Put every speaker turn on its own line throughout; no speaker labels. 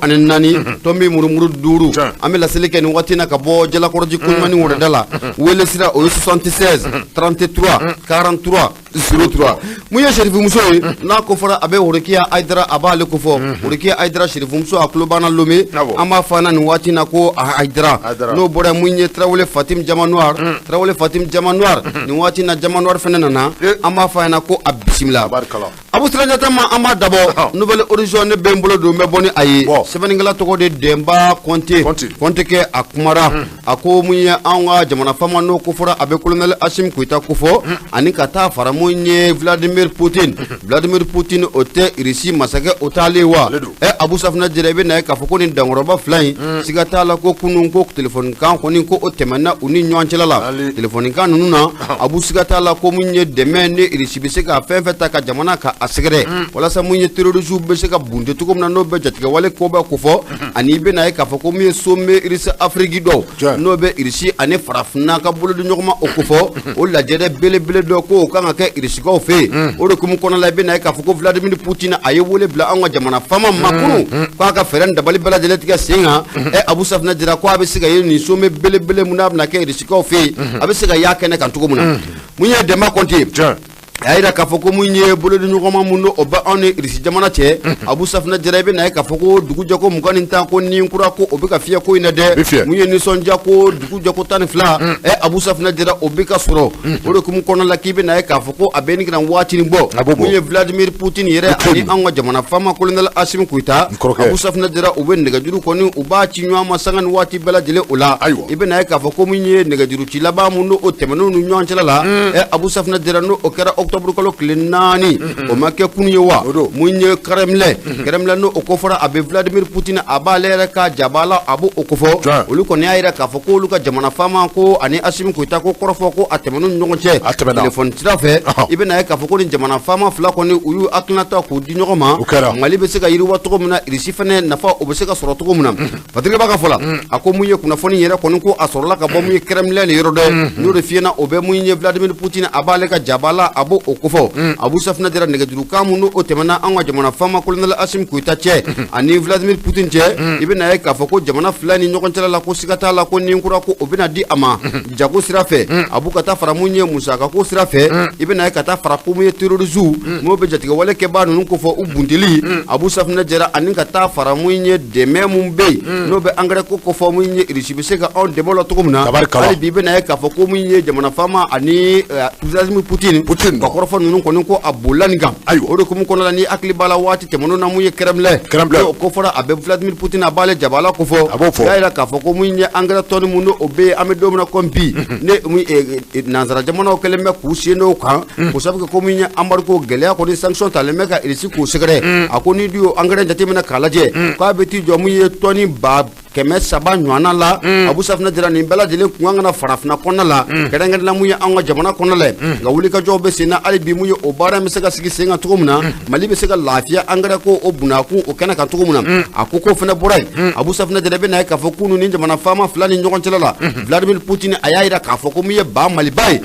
Ani naani tomi murumuru duuru. An bɛ laseli kɛ nin waati na ka bɔ Jalakɔrɔji Koɲumani wɛrɛda la. Wele sira, o ye 76 33 43 03. Mun ye serifumuso ye n'a ko fɔra, a bɛ Worokiya Ayidara, a b'ale ko fɔ Worokiya Ayidara serifumuso, a tulo banna Lome. An b'a fɔ nin waati na ko Ayidara. N'o bɔra, mun ye Tarawele Fatim Diamant Noir, Tarawele Fatim Diamant Noir, nin waati na Diamant Noir fana nana, an b'a fɔ a ɲɛna ko a bisimila. Abu Siranjata ma, an b'a dabɔ Nouvel Horizon. Ne bɛ n bolo don, n bɛ bɔ ni a ye. Sɛbɛnnikɛla tɔgɔ de Denba Kɔnte. Kɔnte kɛ a kumara, a ko mun ye an ka jamana faama, n'o ko fɔra a bɛ colonel Asimi Goyita kofɔ, ani ka taa fara mun ye Vladimir Poutine. Vladimir Poutine, o tɛ Irisi masakɛ o taalen wa? Ɛ, Abu Safunɛ Jara, i bɛ na ye k'a fɔ ko nin dankɔrɔba fila in, siga t'a la ko kunun ko téléphone kan kɔni, ko o tɛmɛna u ni ɲɔgɔn cɛla la. Téléphone kan ninnu na, Abu, siga t'a la ko mun ye dɛmɛ ni Irisi bɛ se ka fɛn fɛn ta ka jamana ka a sɛgɛrɛ walasa mun ye terroristes bɛ se ka bunte cogo min na, n'o bɛ jatigɛwale ko bɛ kofɔ. Ani i bɛ na ye k'a fɔ ko mun ye sommet Irisi Afiriki dɔw, n'o bɛ Irisi ani farafinna ka bolo di ɲɔgɔn ma, o kofɔ, o lajɛrɛ belebele dɔ ko o kan ka kɛ Irisikaw fɛ yen. O de hukumu kɔnɔ la, i bɛ na ye k'a fɔ ko Vladimir Poutine a ye wele bila an ka jamana faama ma kunun k'a ka fɛɛrɛ dabali bɛɛ lajɛlen tigɛ sen kan. Ɛ, Abu Safunɛ Jara, ko a bɛ se ka ye nin sommet belebele mun n'a bɛna kɛ Irisikaw fɛ yen, a bɛ se ka y'a kɛnɛ kan cogo min na. Mun ye Dɛnba Kɔnte, a y'a jira k'a fɔ ko mun ye bolodi ɲɔgɔnma mun don, o bɛ anw ni Irisi jamana cɛ. Abu Safunɛ Jara, i bɛ na ye k'a fɔ ko dugujɛ ko 21, ko ni kura ko o bɛ ka fiyɛ ko in na dɛ. Mun ye nisɔndiya ko dugujɛ ko 12, ɛ, Abu Safunɛ Jara, o bɛ ka sɔrɔ. O de hukumu kɔnɔ la, k'i bɛ na ye k'a fɔ ko a bɛ nin kana waati bɔ, mun ye Vladimir Poutine yɛrɛ ani anw ka jamana faama colonel Asimi Goyita, Abu Safunɛ Jara, u bɛ nɛgɛjuru kɔni, u b'a ci ɲɔgɔn ma sanga ni waati bɛɛ lajɛlen. O la, i bɛ na ye k'a fɔ ko mun ye nɛgɛjuru ci laban mun o tɛmɛn'u ni ɲɔgɔn cɛla la, ɛ, Abu Safunɛ Jara, n'o o kɛra octobre kalo tile 4, o ma kɛ kunun ye wa? Mun ye Kremlin, Kremlin n'o o kofɔra a bɛ Vladimir Poutine, a b'ale yɛrɛ ka jaba la, a b'o kofɔ. Olu kɔni y'a jira k'a fɔ ko olu ka jamana faama ko ani Asimi Goyita, ko kɔrɔfɔ ko a tɛmɛn'u ni ɲɔgɔn cɛ téléphone sira fɛ. I bɛ na ye k'a fɔ ko ni jamana faama fila kɔni, u y'u hakilinata k'u di ɲɔgɔn ma, Mali bɛ se ka yiriwa cogo min na, Irisi fana nafa o bɛ se ka sɔrɔ cogo min na. Patrick b'a ka fɔ la, a ko mun ye kunnafoni yɛrɛ kɔni, ko a sɔrɔla ka bɔ mun ye Kremlin ni yɔrɔ dɛ, n'o de fiyɛna, o bɛ mun ye Vladimir Poutine, a b'ale ka jaba la, a b'o kofɔ. Abu Safunɛ Jara, nɛgɛjurukan mun n'o tɛmɛna an ka jamana faama colonel Asimi Goyita cɛ ani Vladimir Poutine cɛ, i bɛ na ye k'a fɔ ko jamana fila ni ɲɔgɔn cɛla la, ko siga t'a la ko nin kura ko o bɛna di a ma jago sira fɛ, a b'u ka taa fara mun ye musaka ko sira fɛ, i bɛ na ye ka taa fara ko mun ye terroristes n'o bɛ jatigɛwale kɛbaa ninnu kofɔ, u bunteli, Abu Safunɛ Jara, ani ka taa fara mun ye dɛmɛ mun bɛ yen, n'o bɛ engrais ko kofɔ, mun ye Irisi bɛ se ka anw dɛmɛ o la cogo min na. Hali bi, i bɛ na ye k'a fɔ ko mun ye jamana faama ani Vladimir Poutine ka kɔrɔfɔ ninnu kɔni, ko a bolila nin kan. O de hukumu kɔnɔ la, ni hakili b'a la, waati tɛmɛnenw na, mun ye Kremlin, o ko fɔra a bɛ Vladimir Poutine, a b'ale jabala kofɔ. A y'a jira k'a fɔ ko mun ye engrais tɔni mun o bɛ yen, an bɛ don min na komi bi, ne nansara jamanaw kɛlen bɛ k'u sen d'o kan, k'o sabu kɛ ko mun ye embargo gɛlɛya kɔni, sanction talen bɛ ka Irisi k'u sɛgɛrɛ. A ko ni du y'o engrais jateminɛ k'a lajɛ, k'a bɛ t'i jɔ mun ye tɔni 300 ɲɔgɔnna la. Abu Safunɛ Jara, nin bɛɛ lajɛlen kun kan ka na farafinna kɔnɔna la, kɛrɛnkɛrɛnnenya mun ye an ka jamana kɔnɔna la. Nka wulikajɔw bɛ sen na hali bi, mun ye o baara in bɛ se ka sigi sen kan cogo min na, Mali bɛ se ka lafiya engrais ko o bunakun o kɛnɛ kan cogo min na. A ko k'o fana bɔra yen. Abu Safunɛ Jara, bɛ na ye k'a fɔ k'u ni jamana faama fila ni ɲɔgɔn cɛla la, Vladimir Poutine a y'a jira k'a fɔ ko mun ye ba Maliba ye,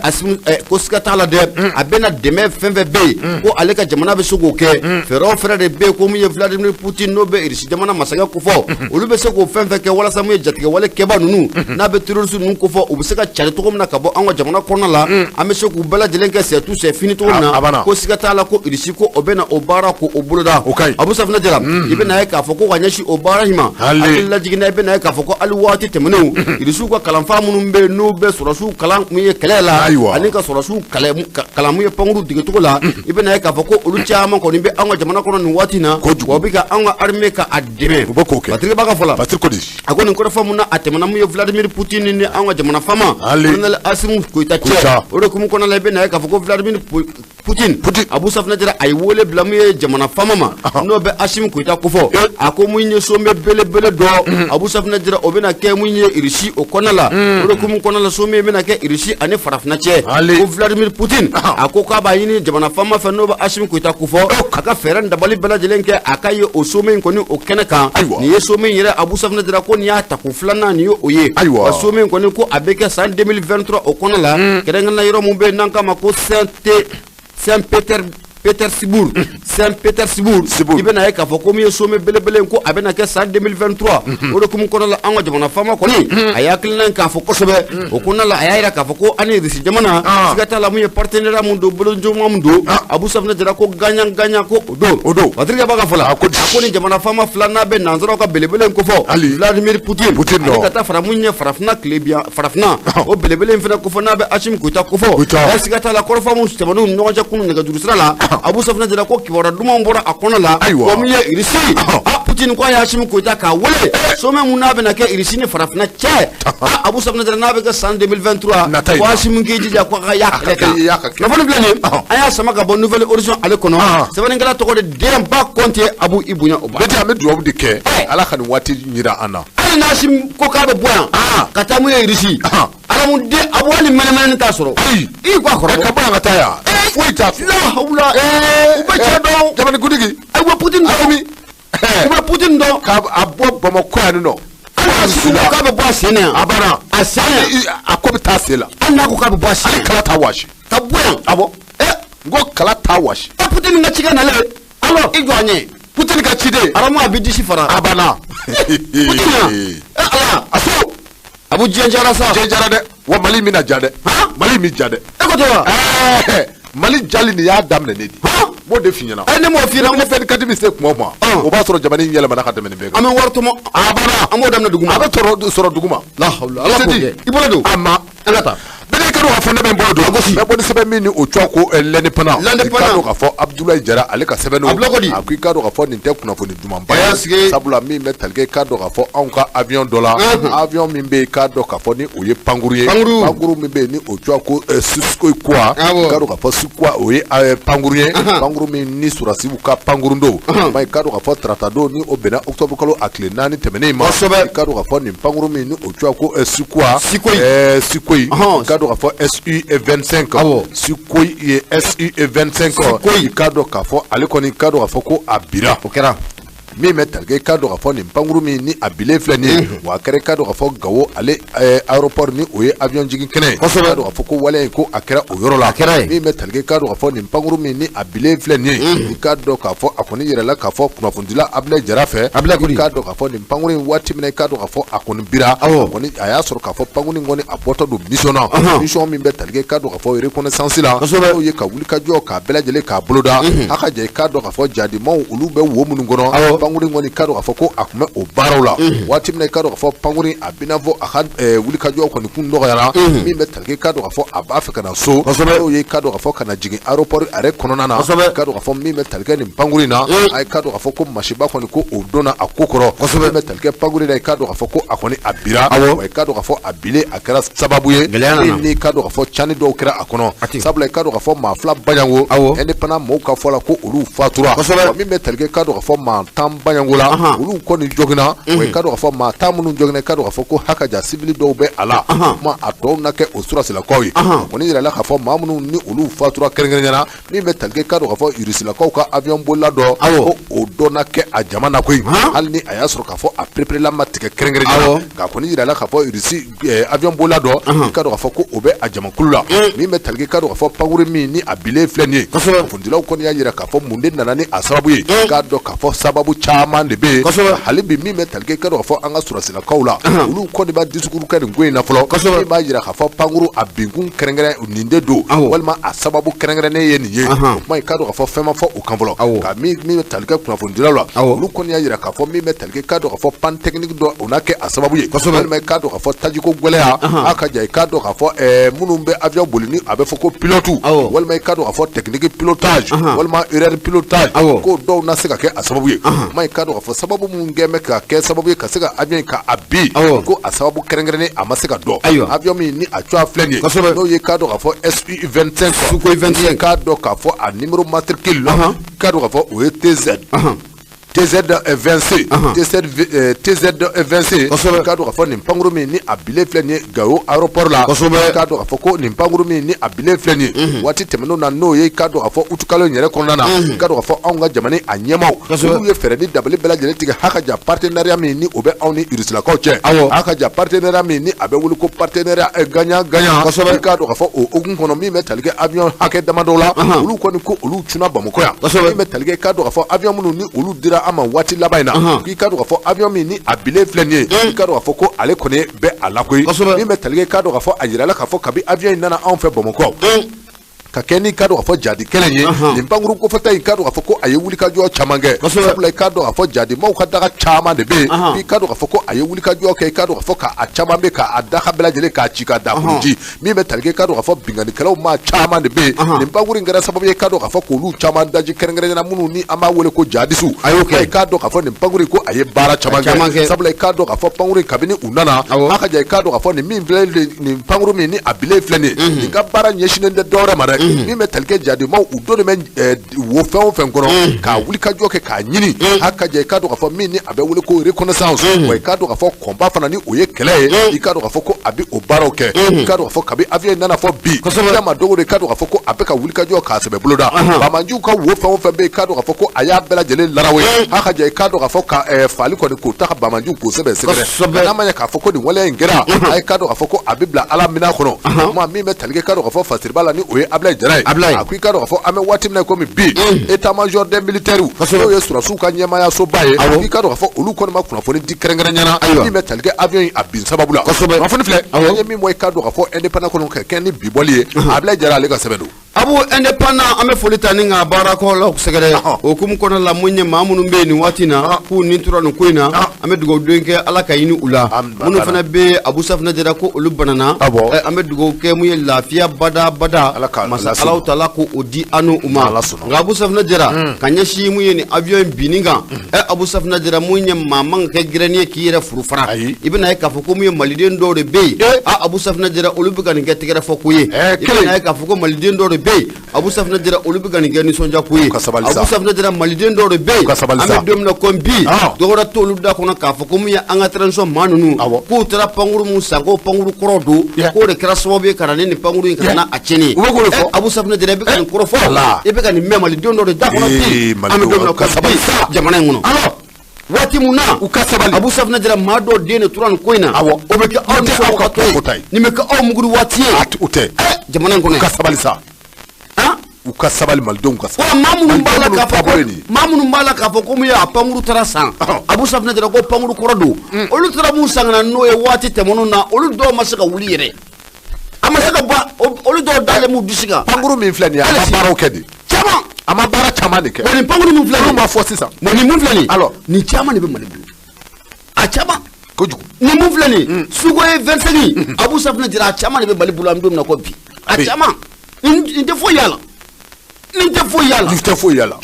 Asimi, ko siga t'a la dɛ, a bɛna dɛmɛ fɛn fɛn bɛ yen ko ale ka jamana bɛ se k'o kɛ. Fɛɛrɛ o fɛɛrɛ de bɛ yen ko mun ye Vladimir Poutine, n'o bɛ Irisi jamana masakɛ kofɔ, olu bɛ se k'o fɛn fɛn kɛ walasa mun ye jatigɛwale kɛba ninnu, n'a bɛ terroriste ninnu kofɔ, u bɛ se ka cari cogo min na ka bɔ an ka jamana kɔnɔna la, an bɛ se k'u bɛɛ lajɛlen kɛ c'est tout, c'est fini cogo min na. Ko siga t'a la ko Irisi ko o bɛna o baara ko o boloda. Abu Safunɛ Jara, i bɛna ye k'a fɔ ko ka ɲɛsin o baara in ma, hakili lajiginna, i bɛna ye k'a fɔ ko hali waati tɛmɛnenw, Irisiw ka kalanfa minnu bɛ yen, n'u bɛ sɔrɔdasiw kalan mun ye kɛlɛ la, ani ka sɔrɔdasiw kalan mun ye pankuru degecogo la, i bɛna ye k'a fɔ ko olu caman kɔni bɛ an ka jamana kɔnɔ nin waati in na, wa bɛ ka an ka armée ka a dɛmɛ.
U bɛ k'o kɛ.
Patrick b'a ka fɔ la.
Patrick ko di?
A ko nin kɔrɔfɔ mun na, a tɛmɛna mun ye Vladimir Poutine ni an ka jamana faama colonel Assimi Goïta cɛ. O de hukumu kɔnɔna la, i bɛna ye k'a fɔ ko Vladimir Poutine, Abu Safunɛ Jara, a ye wele bila mun ye jamana faama ma, n'o bɛ Assimi Goïta kofɔ. A ko mun ye sommet belebele dɔ, Abu Safunɛ Jara, o bɛna kɛ mun ye Irisi o kɔnɔna la. O de hukumu kɔnɔna la, sommet bɛna kɛ Irisi ani farafinna cɛ. Ko Vladimir Poutine a ko k'a b'a ɲini jamana faama fɛ, n'o bɛ Assimi Goïta kofɔ, a ka fɛɛrɛ ni dabali bɛɛ lajɛlen kɛ a ka ye o sommet in kɔni o kɛnɛ kan. Nin ye sommet in yɛrɛ, Abu Safunɛ Jara, ko nin y'a tako filanan nin ye o ye. Wa sommet in kɔni, ko a bɛ kɛ san 2023 o kɔnɔna la, kɛrɛnkɛrɛnnenya yɔrɔ mun bɛ yen n'an k'a ma ko Saint Peter Pétersbourg, Saint-Pétersbourg, i bɛna ye k'a fɔ ko min ye sommet belebele ko a bɛna kɛ san 2023. O de hukumu kɔnɔna la, an ka jamana faama kɔni a ye hakilina k'a fɔ kosɛbɛ. O kɔnɔna la, a y'a jira k'a fɔ ko an ni Russie jamana, siga t'a la, mun ye partenariat mun don, bolojɔma mun don, Abu Safunɛ Jara ko gagnant gagnant ko o don.
O don.
Patrick b'a ka fɔ la, a ko ni jamana faama fila n'a bɛ nanzaraw ka belebele in kofɔ, Vladimir Poutine, ani ka taa fara mun ye farafinna tile bi farafinna o belebele in fana kofɔ, n'a bɛ Assimi Goïta kofɔ. Siga t'a la, kɔrɔfɔ mun tɛmɛn'u ni ɲɔgɔn cɛ kunun nɛgɛjuru sira la, Abu Safunɛ Jara ko kibaruya dumanw bɔra a kɔnɔ la. Ko min ye Russie, Poutine ko a ye Assimi Goïta k'a wele sommet mun n'a bɛna kɛ Russie ni farafinna cɛ, Abu Safunɛ Jara, n'a bɛ kɛ san 2023, ko Assimi k'i jija ko a ka y'a kɛlɛ kan. Kunnafoni filɛ nin, an y'a sama ka bɔ Nouvel Horizon ale kɔnɔ. Sɛbɛnnikɛla tɔgɔ de Denba Kɔnte. Abu, i bonya o ba.
An bɛ dugawu de kɛ, Ala ka nin waati jira an na.
Hali n'Assimi ko k'a bɛ bɔ yan ka taa mun ye Russie, alamu den Abu, hali mɛnɛmɛnɛni t'a sɔrɔ. I ko a kɔrɔ
ka bɔ yan ka taa yan, foyi t'a
sɔrɔ. La hawula, u bɛ cɛ dɔn.
Jamanakuntigi.
U bɛ Poutine dɔn, u bɛ Poutine dɔn.
K'a bɔ Bamakɔ yan nɔ.
Hali Assimi ko k'a bɛ bɔ a sen na yan.
A banna.
A sen
yan. A ko bɛ taa sen la.
Hali n'a ko k'a bɛ bɔ a sen.
Hali kala t'a wɔsi.
Ka bɔ yan.
Awɔ. N ko kala t'a wɔsi.
Poutine ka cikɛ nalen. Alors i jɔ a ɲɛ.
Poutine ka ciden.
Aramu, a bɛ disi fara.
A banna.
Poutine yan. Ala.
A so.
Abu, diɲɛ jara sa.
Diɲɛ jara dɛ. Wa Mali bɛna ja dɛ. Mali bɛ ja dɛ.
E ko ten wa?
Mali jali nin y'a daminɛ ne de. N b'o de f'i ɲɛna.
Ne m'o f'i ɲɛna.
Ne fɛn kadi bɛ se kuma o kuma, o b'a sɔrɔ jamana in yɛlɛmana ka tɛmɛ nin bɛɛ
kan. An bɛ wari tɔmɔ.
A banna.
An b'o daminɛ duguma.
A bɛ sɔrɔ duguma.
La hawula, Ala k'o kɛ. I bolo don.
A ma.
An ka taa.
Bɛɛ ka dɔn k'a fɔ ne bɛ n bolo don. N bɛ bɔ ni sɛbɛn min ni o tɔgɔ ko L'Indépendant.
L'Indépendant.
I k'a dɔn k'a fɔ Abdoulaye Jara ale ka sɛbɛn don.
A bilɔ kodi.
A ko i k'a dɔn k'a fɔ nin tɛ kunnafoni dumanba ye. Sabula min bɛ tali kɛ, i k'a dɔn k'a fɔ anw ka avion dɔ la. Avion min bɛ yen, i k'a dɔn k'a fɔ ni o ye pankuru ye. Pankuru min bɛ yen ni o tɔgɔ ko Sukhoi quoi. I k'a dɔn k'a fɔ Sukhoi, o ye pankuru ye. Pankuru min ni sɔrɔdasiw ka pankuru don. I k'a dɔn k'a fɔ tarata don ni o bɛnna octobre kalo a tile 4 tɛmɛnen ma.
Kosɛbɛ.
I k'a dɔn k'a fɔ nin pankuru min ni o tɔgɔ ko Sukhoi.
Sukhoi.
Sukhoi. I k'a dɔn k'a fɔ SU 25. Sukhoi ye SU 25.
Sukhoi.
I k'a dɔn k'a fɔ ale kɔni, i k'a dɔn k'a fɔ ko a bira.
O kɛra.
Min bɛ tali kɛ, i k'a dɔn k'a fɔ nin pankuru min ni a bilen filɛ nin ye, wa a kɛra, i k'a dɔn k'a fɔ Gawo ale aéroport ni o ye avion jigin kɛnɛ ye.
Kosɛbɛ.
I k'a dɔn k'a fɔ ko waleya in ko a kɛra o yɔrɔ la.
A kɛra yen.
Min bɛ tali kɛ, i k'a dɔn k'a fɔ nin pankuru min ni a bilen filɛ nin ye, i k'a dɔn k'a fɔ a kɔni yɛrɛla k'a fɔ kunnafonidila Abdoulaye Jara fɛ.
Abdoulaye Kodi.
I k'a dɔn k'a fɔ nin pankuru in waati min na, i k'a dɔn k'a fɔ a kɔni bira.
Awɔ.
A kɔni a y'a sɔrɔ k'a fɔ pankuru in kɔni a bɔtɔ don mission na. Mission min bɛ tali kɛ, i k'a dɔn k'a fɔ reconnaissance la.
Kosɛbɛ.
N'o ye ka wuli ka jɔ k'a bɛɛ lajɛlen k'a boloda. A ka jɛ, i k'a dɔn k'a fɔ jadimaw olu bɛ wo minnu kɔnɔ.
Awɔ.
Pankuru in kɔni, i k'a dɔn k'a fɔ ko a tun bɛ o baaraw la waati min na, i k'a dɔn k'a fɔ pankuru in a bɛna fɔ a ka wulikajɔ kɔni kun nɔgɔyara. Min bɛ tali kɛ, i k'a dɔn k'a fɔ a b'a fɛ ka na so.
Kosɛbɛ.
N'o ye, i k'a dɔn k'a fɔ ka na jigin aéroport a yɛrɛ kɔnɔna na.
Kosɛbɛ.
I k'a dɔn k'a fɔ min bɛ tali kɛ nin pankuru in na, a k'a dɔn k'a fɔ ko masiba kɔni ko o donna a ko kɔrɔ.
Kosɛbɛ.
Min bɛ tali kɛ pankuru in na, i k'a dɔn k'a fɔ ko a kɔni a bira.
Awɔ.
Wa i k'a dɔn k'a fɔ a bilen a kɛra sababu ye.
Gɛlɛya nana.
Min ni i k'a dɔn k'a fɔ cani dɔw kɛra a kɔnɔ.
A ti.
Sabula i k'a dɔn k'a fɔ maa 2 baɲango.
Awɔ.
Indépendant mɔgɔw ka fɔ la ko olu fatura.
Kosɛbɛ.
Wa min bɛ tali kɛ, i k'a dɔn k'a fɔ maa 10 baɲango la, olu kɔni joginna. Wa i k'a dɔn k'a fɔ maa 10 minnu joginna, i k'a dɔn k'a fɔ ko hakaja civil dɔw bɛ a la. Kuma a tɔw na kɛ o sɔrɔdasilakaw ye. A kɔni yirala k'a fɔ maa minnu ni olu fatura kɛrɛnkɛrɛnnenya la, min bɛ tali kɛ, i k'a dɔn k'a fɔ Rusilakaw ka avion bolila dɔ, ko o dɔ na kɛ a jama na koyi. Hali ni a y'a sɔrɔ k'a fɔ a pereperela ma tigɛ kɛrɛnkɛrɛnnenya la, nka a kɔni yirala k'a fɔ Rusi avion bolila dɔ, i k'a dɔn k'a fɔ ko o bɛ a jamakulu la. Min bɛ tali kɛ, i k'a dɔn k'a fɔ pankuru min ni a bilen filɛ nin ye, kunnafonidilaw kɔni y'a yira k'a fɔ mun de nana ni a sababu ye. K'a dɔn k'a fɔ sababu caman de bɛ yen. Hali bi min bɛ tali kɛ, i k'a dɔn k'a fɔ an ka sɔrɔdasilakaw la, olu kɔni b'a discours kɛ nin ko in na fɔlɔ. Min b'a yira k'a fɔ pankuru a binkun kɛrɛnkɛrɛn nin de don, walima a sababu kɛrɛnkɛrɛnnen ye nin ye. O kuma, i k'a dɔn k'a fɔ fɛn ma fɔ o kan fɔlɔ. Nka min bɛ tali kɛ kunnafonidilaw la, olu kɔni y'a yira k'a fɔ min bɛ tali kɛ, i k'a dɔn k'a fɔ panne technique dɔ o n'a kɛ a sababu ye. Walima i k'a dɔn k'a fɔ tajiko gɛlɛya. A ka ja, i k'a dɔn k'a fɔ minnu bɛ avion boli ni a bɛ fɔ ko pilote, walima i k'a dɔn k'a fɔ technique pilotage, walima erreur pilotage, ko dɔw na se ka kɛ a sababu ye. Kuma i k'a dɔn k'a fɔ sababu minnu kɛ bɛ ka kɛ sababu ye ka se ka avion ka a bin, ko a sababu kɛrɛnkɛrɛnnen a ma se ka dɔn. Avion min ni a cogoya filɛ nin ye, n'o ye k'a dɔn k'a fɔ SU 25,
Sukhoi 25,
k'a dɔn k'a fɔ a numéro matricule la, k'a dɔn k'a fɔ o ye TZ TZ20C, TZ20C, i k'a dɔn k'a fɔ nin pankuru min ni a bilen filɛ nin ye Gawo aéroport la, i k'a dɔn k'a fɔ ko nin pankuru min ni a bilen filɛ nin ye waati tɛmɛnenw na, n'o ye i k'a dɔn k'a fɔ utukalo in yɛrɛ kɔnɔna na, i k'a dɔn k'a fɔ anw ka jamana a ɲɛmaaw olu ye fɛɛrɛ ni dabali bɛɛ lajɛlen tigɛ haka ja partenariat min ni o bɛ anw ni Rusilakaw cɛ, haka ja partenariat min ni a bɛ wele ko partenariat gagnant gagnant, i k'a dɔn k'a fɔ o hukumu kɔnɔ min bɛ tali kɛ avion hakɛ damadɔ la, olu kɔni ko olu cunna Bamakɔ yan, min bɛ tali kɛ i k'a dɔn k'a fɔ avion minnu ni olu dira an ma waati laban in na, k'i k'a dɔn k'a fɔ avion min ni a bilen filɛ nin ye, i k'a dɔn k'a fɔ ko ale kɔni bɛ a la koyi, min bɛ tali kɛ i k'a dɔn k'a fɔ a yirala k'a fɔ kabi avion in nana anw fɛ Bamakɔ ka kɛ ni k'a dɔn k'a fɔ jadi kɛlɛ ye, nin pankuru kofɔta in k'a dɔn k'a fɔ ko a ye wulikajɔ caman kɛ, sabula i k'a dɔn k'a fɔ jadimaw ka daga caman de bɛ yen, i k'a dɔn k'a fɔ ko a ye wulikajɔ kɛ, i k'a dɔn k'a fɔ k'a caman bɛ k'a daga bɛɛ lajɛlen k'a ci k'a da ji, min bɛ tali kɛ i k'a dɔn k'a fɔ binkannikɛlaw maa caman de bɛ yen, nin pankuru in kɛra sababu ye i k'a dɔn k'a fɔ k'olu caman daji kɛrɛnkɛrɛnnenya minnu ni an b'a wele ko jadisiw, a y'o kɛ, i k'a dɔn k'a fɔ nin pankuru in ko a ye baara caman kɛ, sabula i k'a dɔn k'a fɔ pankuru in kabini u nana a ka ja i k'a dɔn k'a fɔ nin min filɛ nin pankuru min ni a bilen filɛ nin ye, nin ka baara ɲɛsinnen tɛ dɔwɛrɛ ma dɛ, min bɛ tali kɛ jadimaw u donnen bɛ wo fɛn o fɛn kɔnɔ k'a wulikajɔ kɛ k'a ɲini, a ka ja i k'a dɔn k'a fɔ min ni a bɛ wele ko reconnaissance, wa i k'a dɔn k'a fɔ combat fana ni o ye kɛlɛ ye, i k'a dɔn k'a fɔ ko a bɛ o baaraw kɛ, i k'a dɔn k'a fɔ kabi avion in nana fɔ bi ma dogo de i k'a dɔn k'a fɔ ko a bɛ ka wulikajɔ k'a sɛbɛ boloda, banbaanciw ka wo fɛn o fɛn bɛ yen i k'a dɔn k'a fɔ ko a y'a bɛɛ lajɛlen larawe, a ka ja i k'a dɔn k'a fɔ ka fali kɔni k'o ta ka banbaanciw k'o sɛbɛ sɛgɛrɛ, n'a ma ɲɛ k'a fɔ ko nin waleya in kɛra, a ye k'a dɔn k'a fɔ ko a bɛ bila Ala minɛn kɔnɔ, maa min bɛ tali kɛ i k'a dɔn k'a fɔ fasiriba la ni o ye Ablaye Jara ye, a ko i k'a dɔn k'a fɔ an bɛ waati min na komi bi état major des militaires n'o ye sɔrɔdasiw ka ɲɛmaayasoba ye, i k'a dɔn k'a fɔ olu kɔni ma kunnafoni di kɛrɛnkɛrɛnnenya la min bɛ tali kɛ avion in a bin sababu la, kunnafoni filɛ an ye min bɔ i k'a dɔn k'a fɔ indépendant kɔnɔ ka kɛ ni bi bɔli ye, Ablaye Jara ale ka sɛbɛn don.
Abu indépendant an bɛ foli ta ni ka baarakɔlaw sɛgɛrɛ o hukumu kɔnɔna la, mun ye maa minnu bɛ yen nin waati in na k'u ni tora nin ko in na, an bɛ dugawu don kɛ Ala ka ɲini u la, minnu fana bɛ Abu Safinɛ Jara ko olu banana, an bɛ dugawu kɛ mun ye lafiya bada bada masa Alahu taala ko o di an n'u ma, nka Abu Safinɛ Jara ka ɲɛsin mun ye nin avion in binni kan, Abu Safinɛ Jara mun ye maa man ka kɛ gɛrɛni ye k'i yɛrɛ furu fara, i bɛna ye k'a fɔ ko mun ye maliden dɔw de bɛ yen, Abu Safinɛ Jara olu bɛ ka nin kɛ tɛgɛrɛ fɔ ko ye, i bɛna ye k'a fɔ ko maliden dɔw de bɛ yen, Abu Safinɛ Jara olu bɛ ka nin kɛ nisɔndiya ko ye, Abu Safinɛ Jara maliden dɔw de bɛ yen, an bɛ don min na komi bi dɔwɛrɛ t'olu da kɔnɔ k'a fɔ ko mun ye an ka transition maa ninnu k'u taara pankuru mun san k'o pankuru kɔrɔ don, k'o de kɛra sababu ye ka na ni nin pankuru in ka na a tiɲɛni ye, Abu Safinɛ Jara i bɛ ka nin kɔrɔ fɔ, i bɛ ka nin mɛn maliden dɔw de da kɔnɔ bi, an bɛ don min na komi bi jamana in kɔnɔ. Waati mun na
u ka sabali,
Abu Safinɛ Jara maa dɔw den de tora nin ko in na, o bɛ kɛ aw nisɔndiya ye, nin bɛ kɛ aw muguri waati ye,
o tɛ
jamana in kɔnɔ,
u ka sabali sa, u ka sabali malidenw ka sabali.
Wa maa minnu b'a la k'a fɔ ko maa minnu b'a la k'a fɔ ko mun ye a pankuru taara san, Abu Safinɛ Jara ko pankuru kɔrɔ don, olu taara mun san ka na n'o ye waati tɛmɛnenw na, olu dɔw ma se ka wuli yɛrɛ, a ma se ka bɔ, olu dɔw dalen b'u disi kan.
Pankuru min filɛ nin ye a ma baaraw kɛ de.
Caman.
A ma baara caman de kɛ.
Wa nin pankuru min filɛ nin ye.
Olu ma fɔ sisan.
Wa nin mun filɛ nin ye.
Alors.
Nin caman de bɛ Mali bolo. A caman.
Kojugu.
Nin mun filɛ nin ye. Sukhoi 25. Abu Safinɛ Jara a caman de bɛ Mali bolo an bɛ don min na ko bi. A caman. Nin tɛ foyi y'a la. Nin tɛ foyi y'a la.
Nin tɛ foyi y'a la.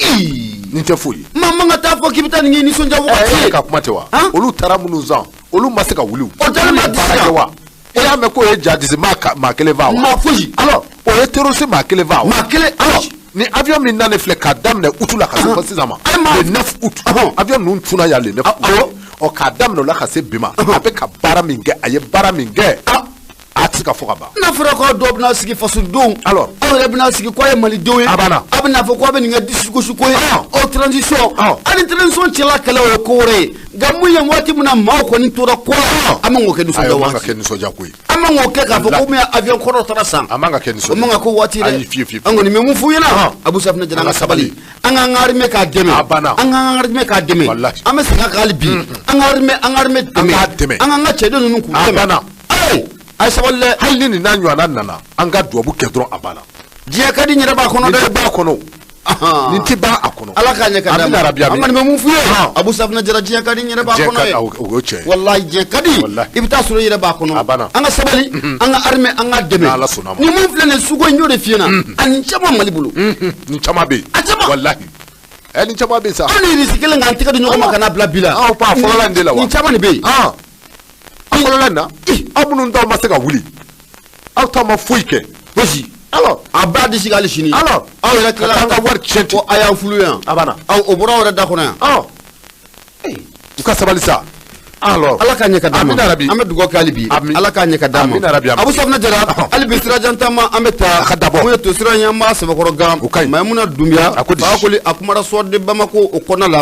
Nin tɛ foyi ye.
Maa man ka taa fɔ k'i bɛ taa nin kɛ nisɔndiya wagati ye.
Ka kuma tɛ wa. Olu taara minnu san olu ma se ka wuli.
O dalen b'a disi kan.
Wa. E y'a mɛn k'o ye jadisi maa kelen faa wa.
Maa foyi.
Alors o ye terroriste maa kelen faa wa.
Maa kelen.
Alors ni avion min nalen filɛ k'a daminɛ août la ka se fɔ sisan ma. Le 9 août. Avion ninnu cunna yan le 9 août. Ɔ k'a daminɛ o la ka se bi ma. A bɛ ka baara min kɛ, a ye baara min kɛ. A tɛ se ka fɔ ka ban.
N'a fɔra k'aw dɔw bɛna sigi fasodenw.
Alors
aw yɛrɛ bɛna sigi k'aw ye malidenw ye.
A banna.
Aw bɛna fɔ k'aw bɛ nin kɛ disigosi ko ye. Aw transition. Aw ni transition cɛla kɛlɛ o ye ko wɛrɛ ye. Nka mun ye waati min na maaw kɔni tora ko la. An man k'o kɛ nisɔndiya waati.
Ayi o man ka kɛ nisɔndiya ko ye.
An man k'o kɛ k'a fɔ ko mun ye avion kɔrɔ taara san.
A man ka kɛ nisɔndiya.
O man ka k'o waati dɛ.
Ayi fiyewu fiyewu.
An kɔni bɛ mun f'u ɲɛna. Abu Safinɛ Jara an ka sabali. An k'an ka armée k'a dɛmɛ.
A banna.
An k'an ka armée k'a dɛmɛ.
Walahi.
An bɛ segin a kan hali bi. An ka armée an ka armée dɛmɛ.
An k'a dɛmɛ.
An k'an ka cɛden ninnu k'u dɛmɛ.
A banna.
Ayi a ye sabali dɛ.
Hali ni nin n'a ɲɔgɔnna nana an ka duwawu kɛ dɔrɔn a banna.
Diɲɛ ka di n yɛrɛ b'a kɔnɔ dɛ.
Nin tɛ ban a kɔnɔ. Nin tɛ ban a kɔnɔ.
Ala k'a ɲɛ ka d'a ma.
Amina rabi
an kɔni bɛ mun f'u ye. Abu Safinɛ Jara diɲɛ ka di n yɛrɛ b'a kɔnɔ ye.
O ye tiɲɛ ye.
Walahi diɲɛ ka di. I bɛ taa sɔrɔ i yɛrɛ b'a kɔnɔ.
A banna.
An ka sabali. An ka armée an ka dɛmɛ.
N'Ala sɔnna a ma.
Ni mun filɛ nin ye Sukhoi n y'o de f'i ɲɛna. A nin caman Mali bolo.
Nin caman bɛ yen.
A caman.
Walahi. Ɛ nin caman bɛ yen sa.
An ni Irisi kelen k'an tɛgɛ di ɲɔgɔn ma ka n'a bila bi la.
Aw pa fɔlɔla nin de la wa.
Nin caman de bɛ yen.
A fɔlɔla nin na. Aw minnu taw ma se ka wuli. Aw taw ma foyi kɛ.
Fosi.
Alors
a b'a disi hali sini.
Alors
aw yɛrɛ tilala
ka taa an ka wari tiɲɛ ten.
Ko a y'an fulu yan.
A banna.
Aw o bɔra aw yɛrɛ da kɔnɔ yan.
U ka sabali sa. Alors
Ala k'a ɲɛ ka d'an ma.
Amina rabi.
An bɛ dugawu kɛ hali bi.
Amin.
Ala k'a ɲɛ ka d'an ma.
Amina rabi, amin.
Abu Safunɛ Jara, hali bi sirajan taama an bɛ taa.
A ka dabɔ.
Mun ye tosira ye, an b'a sɛbɛkɔrɔ gan.
O ka ɲi.
Mayimuna Dunbiya.
A ko di?
Fakoli a kumara Soir de Bamako o kɔnɔna la.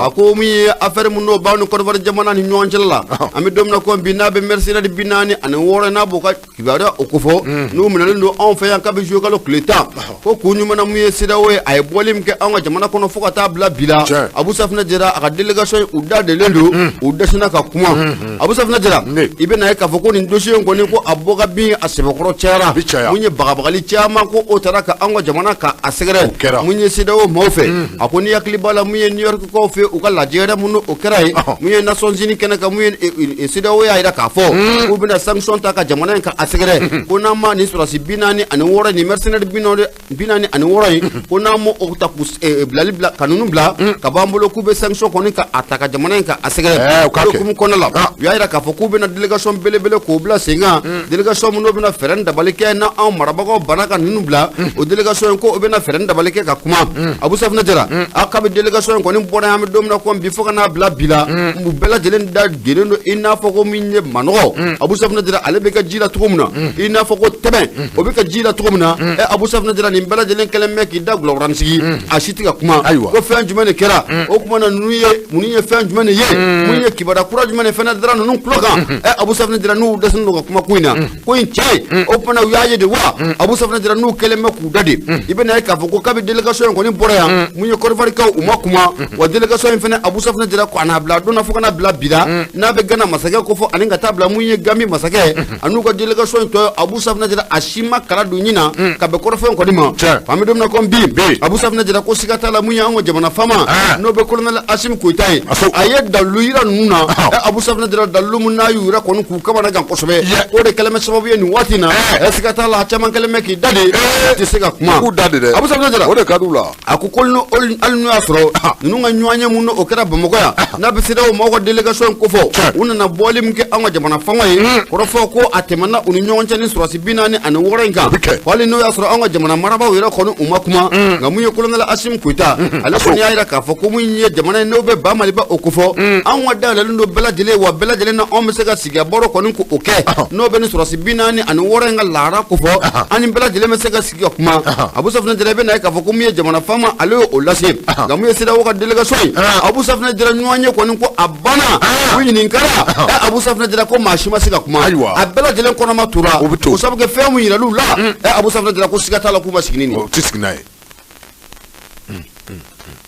A ko min ye affaire mun n'o b'aw ni Côte d'Ivoire jamana ni ɲɔgɔn cɛla la. An bɛ don min na komi bi n'a bɛ mercenaires 46 n'a b'o ka kibaruya o kofɔ. N'u minɛlen don anw fɛ yan kabi juillet kalo tile 10. Ko kun jumɛn na mun ye CEDEAO ye a ye bɔli min kɛ anw ka jamana kɔnɔ fo ka taa bila bi la.
Tiɲɛ.
Abu Safunɛ Jara a ka délégation u da delen don u dɛsɛra ka kuma. Abu Safunɛ Jara,
Ne.
i bɛna ye k'a fɔ ko nin dossier in kɔni ko a bɔ ka bin a sɛbɛkɔrɔ cayara.
Bi caya.
Mun ye bagabagali caman ko o taara ka anw ka jamana ka a sɛgɛrɛ.
O kɛra.
Mun ye CEDEAO maaw fɛ. A ko ni hakili b'a la mun ye New York kaw fɛ u ka lajɛ yɛrɛ mun o kɛra yen. Mun ye Nations Unies kɛnɛ kan mun ye CEDEAO y'a jira k'a fɔ k'u bɛna sanction ta ka jamana in ka a sɛgɛrɛ. Ko n'an ma nin sɔrɔdasi 46 nin mercenaires 46 in ko n'an m'o o ta k'u bilali bila ka ninnu bila ka b'an bolo k'u bɛ sanction kɔni ka a ta ka jamana in ka a sɛgɛrɛ.
U k'a kɛ.
O hukumu kɔnɔna la u y'a jira k'a fɔ k'u bɛna délégation belebele k'o bila sen kan. Délégation minnu bɛna fɛɛrɛ ni dabali kɛ n'anw marabagaw banna ka ninnu bila o délégation in ko o bɛna fɛɛrɛ ni dabali kɛ ka kuma. Abu Safunɛ Jara a kabi délégation in kɔni bɔra yan an bɛ don min na komi bi fo ka n'a bila bi la u bɛɛ lajɛlen da geren don i n'a fɔ ko min ye manɔgɔ. Abu Safunɛ Jara ale bɛ ka ji la cogo min na i n'a fɔ ko tɛmɛ o bɛ ka ji la cogo min na Abu Safunɛ Jara nin bɛɛ lajɛlen kɛlen bɛ k'i da gulɔkɔrɔnin sigi a si tɛ ka kuma.
Ayiwa.
Ko fɛn jumɛn de kɛra o tuma na ninnu ye ninnu ye fɛn jumɛn de ye mun ye kibaruya kura jumɛn de fana dara ninnu tulo kan. Abu Safunɛ Jara n'u dɛsɛlen don ka kuma ko in na ko in cɛ ye o tuma na u y'a ye de wa Abu Safunɛ Jara n'u kɛlen bɛ k'u da de i bɛna ye k'a fɔ ko kabi délégation in kɔni bɔra yan mun ye Côte d'Ivoire kaw u ma kuma wa délégation in fana Abu Safunɛ Jara ko a n'a bila don na fo ka n'a bila bi la n'a bɛ Gana masakɛ ko fɔ ani ka taa bila mun ye Gambie masakɛ ani n'u ka délégation in tɔ Abu Safunɛ Jara a si ma kala don ɲin na ka bɛn kɔrɔfɔ in kɔni ma.
Tiɲɛ.
An bɛ don min na komi bi Abu Safunɛ Jara ko siga t'a la mun ye anw ka jamana faama n'o bɛ colonel Assimi Goïta ye a ye dalilu yira ninnu na. Abu Safunɛ Jara dalilu mun n'a y'u yɛrɛ kɔni k'u kamana gan kosɛbɛ o de kɛlen bɛ sababu ye nin waati in na siga t'a la a caman kɛlen bɛ k'i da de tɛ se ka kuma.
K'u da de dɛ.
Abu Safunɛ Jara
O de ka d'u la.
a ko ko hali n'o y'a sɔrɔ ninnu ka ɲɔgɔn ye mun o kɛra Bamakɔ yan n'a bɛ CEDEAO maaw ka délégation in kofɔ u nana bɔli min kɛ anw ka jamana fanga ye kɔrɔfɔ ko a tɛmɛna u ni ɲɔgɔn cɛ ni sɔrɔdasi 46 in kan hali n'o y'a sɔrɔ anw ka jamana marabaaw yɛrɛ kɔni u ma kuma nka mun ye colonel Assimi Goïta ale kɔni y'a jira k'a fɔ ko mun ye jamana in n'o bɛ ba Maliba o kofɔ anw ka dayɛlɛlen don bɛɛ lajɛlen wa bɛɛ lajɛlen na anw bɛ se ka sigi baro kɔni k'o kɛ n'o bɛ ni sɔrɔdasi 46 in ka lahara kofɔ an ni bɛɛ lajɛlen bɛ se ka sigi ka kuma. Abu Safunɛ Jara i bɛna ye k'a fɔ ko mun ye jamana faama ale y'o lase nka mun ye CEDEAO ka délégation ye Abu Safunɛ Jara ɲɔgɔn ye kɔni ko a banna u ɲininkara Abu Safunɛ Jara ko maa si ma se ka kuma a bɛɛ lajɛlen kɔnɔma tora o sabu kɛ fɛn mun yiral'u la Abu Safunɛ Jara ko siga t'a la k'u ma sigi ni nin ye.
O tɛ sigi n'a ye.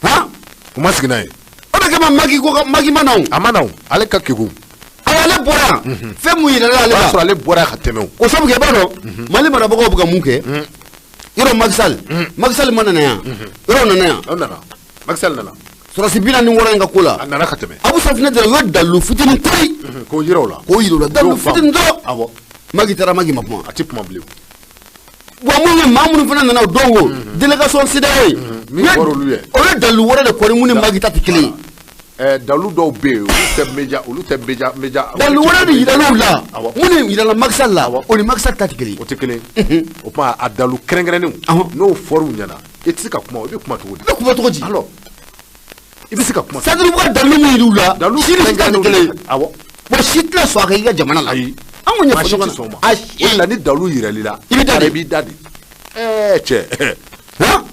Han
U ma sigi n'a ye.
O de kama Maki ko Maki ma na o.
A ma na o ale ka kegun.
Ayi ale bɔra yan fɛn mun yirala ale la.
O y'a sɔrɔ ale bɔra ka tɛmɛ o.
O sabu kɛ i b'a dɔn Mali marabagaw bɛ ka mun kɛ yɔrɔ Macky Sall Macky Sall ma nana yan yɔrɔ nana yan.
O nana Macky Sall nana.
Sɔrɔdasi 46 in ka ko la.
A nana ka tɛmɛ.
Abu Safunɛ Jara u ye dalilu fitinin koyi.
K'o yira u la.
K'o yira u la dalilu fitinin dɔrɔn.
Awɔ.
Maki taara Maki ma kuma.
A tɛ kuma bilen.
Wa mun ye maa minnu fana nana o don o délégation CEDEAO ye.
Min bɔra olu ye.
O ye dalilu wɛrɛ de kɔni mun ni Maki ta tɛ kelen ye.
Dalu dɔw bɛ yen olu tɛ média olu tɛ média média.
Dalu wɛrɛ de yiral'u la mun ni yirala Macky Sall la o ni Macky Sall ta tɛ kelen ye.
O tɛ kelen ye. O tuma a dalu kɛrɛnkɛrɛnnenw n'o fɔr'u ɲɛna i tɛ se ka kuma i bɛ kuma cogo di.
I bɛ kuma cogo di.
Alors i bɛ se ka kuma.
C'est-à-dire u ka dalu min yir'u la.
Dalu
si ni si ta tɛ kelen ye.
Awɔ.
Wa si tɛna sɔn a ka i ka jamana la.
Ayi.
An k'o ɲɛfɔ
Maa si
ɲɔgɔn
tɛ
na.
sɔn o ma.
Ayi.
O de la ni dalu yiral'i la.
I bɛ da de.
I b'i da de. Cɛ.
Han.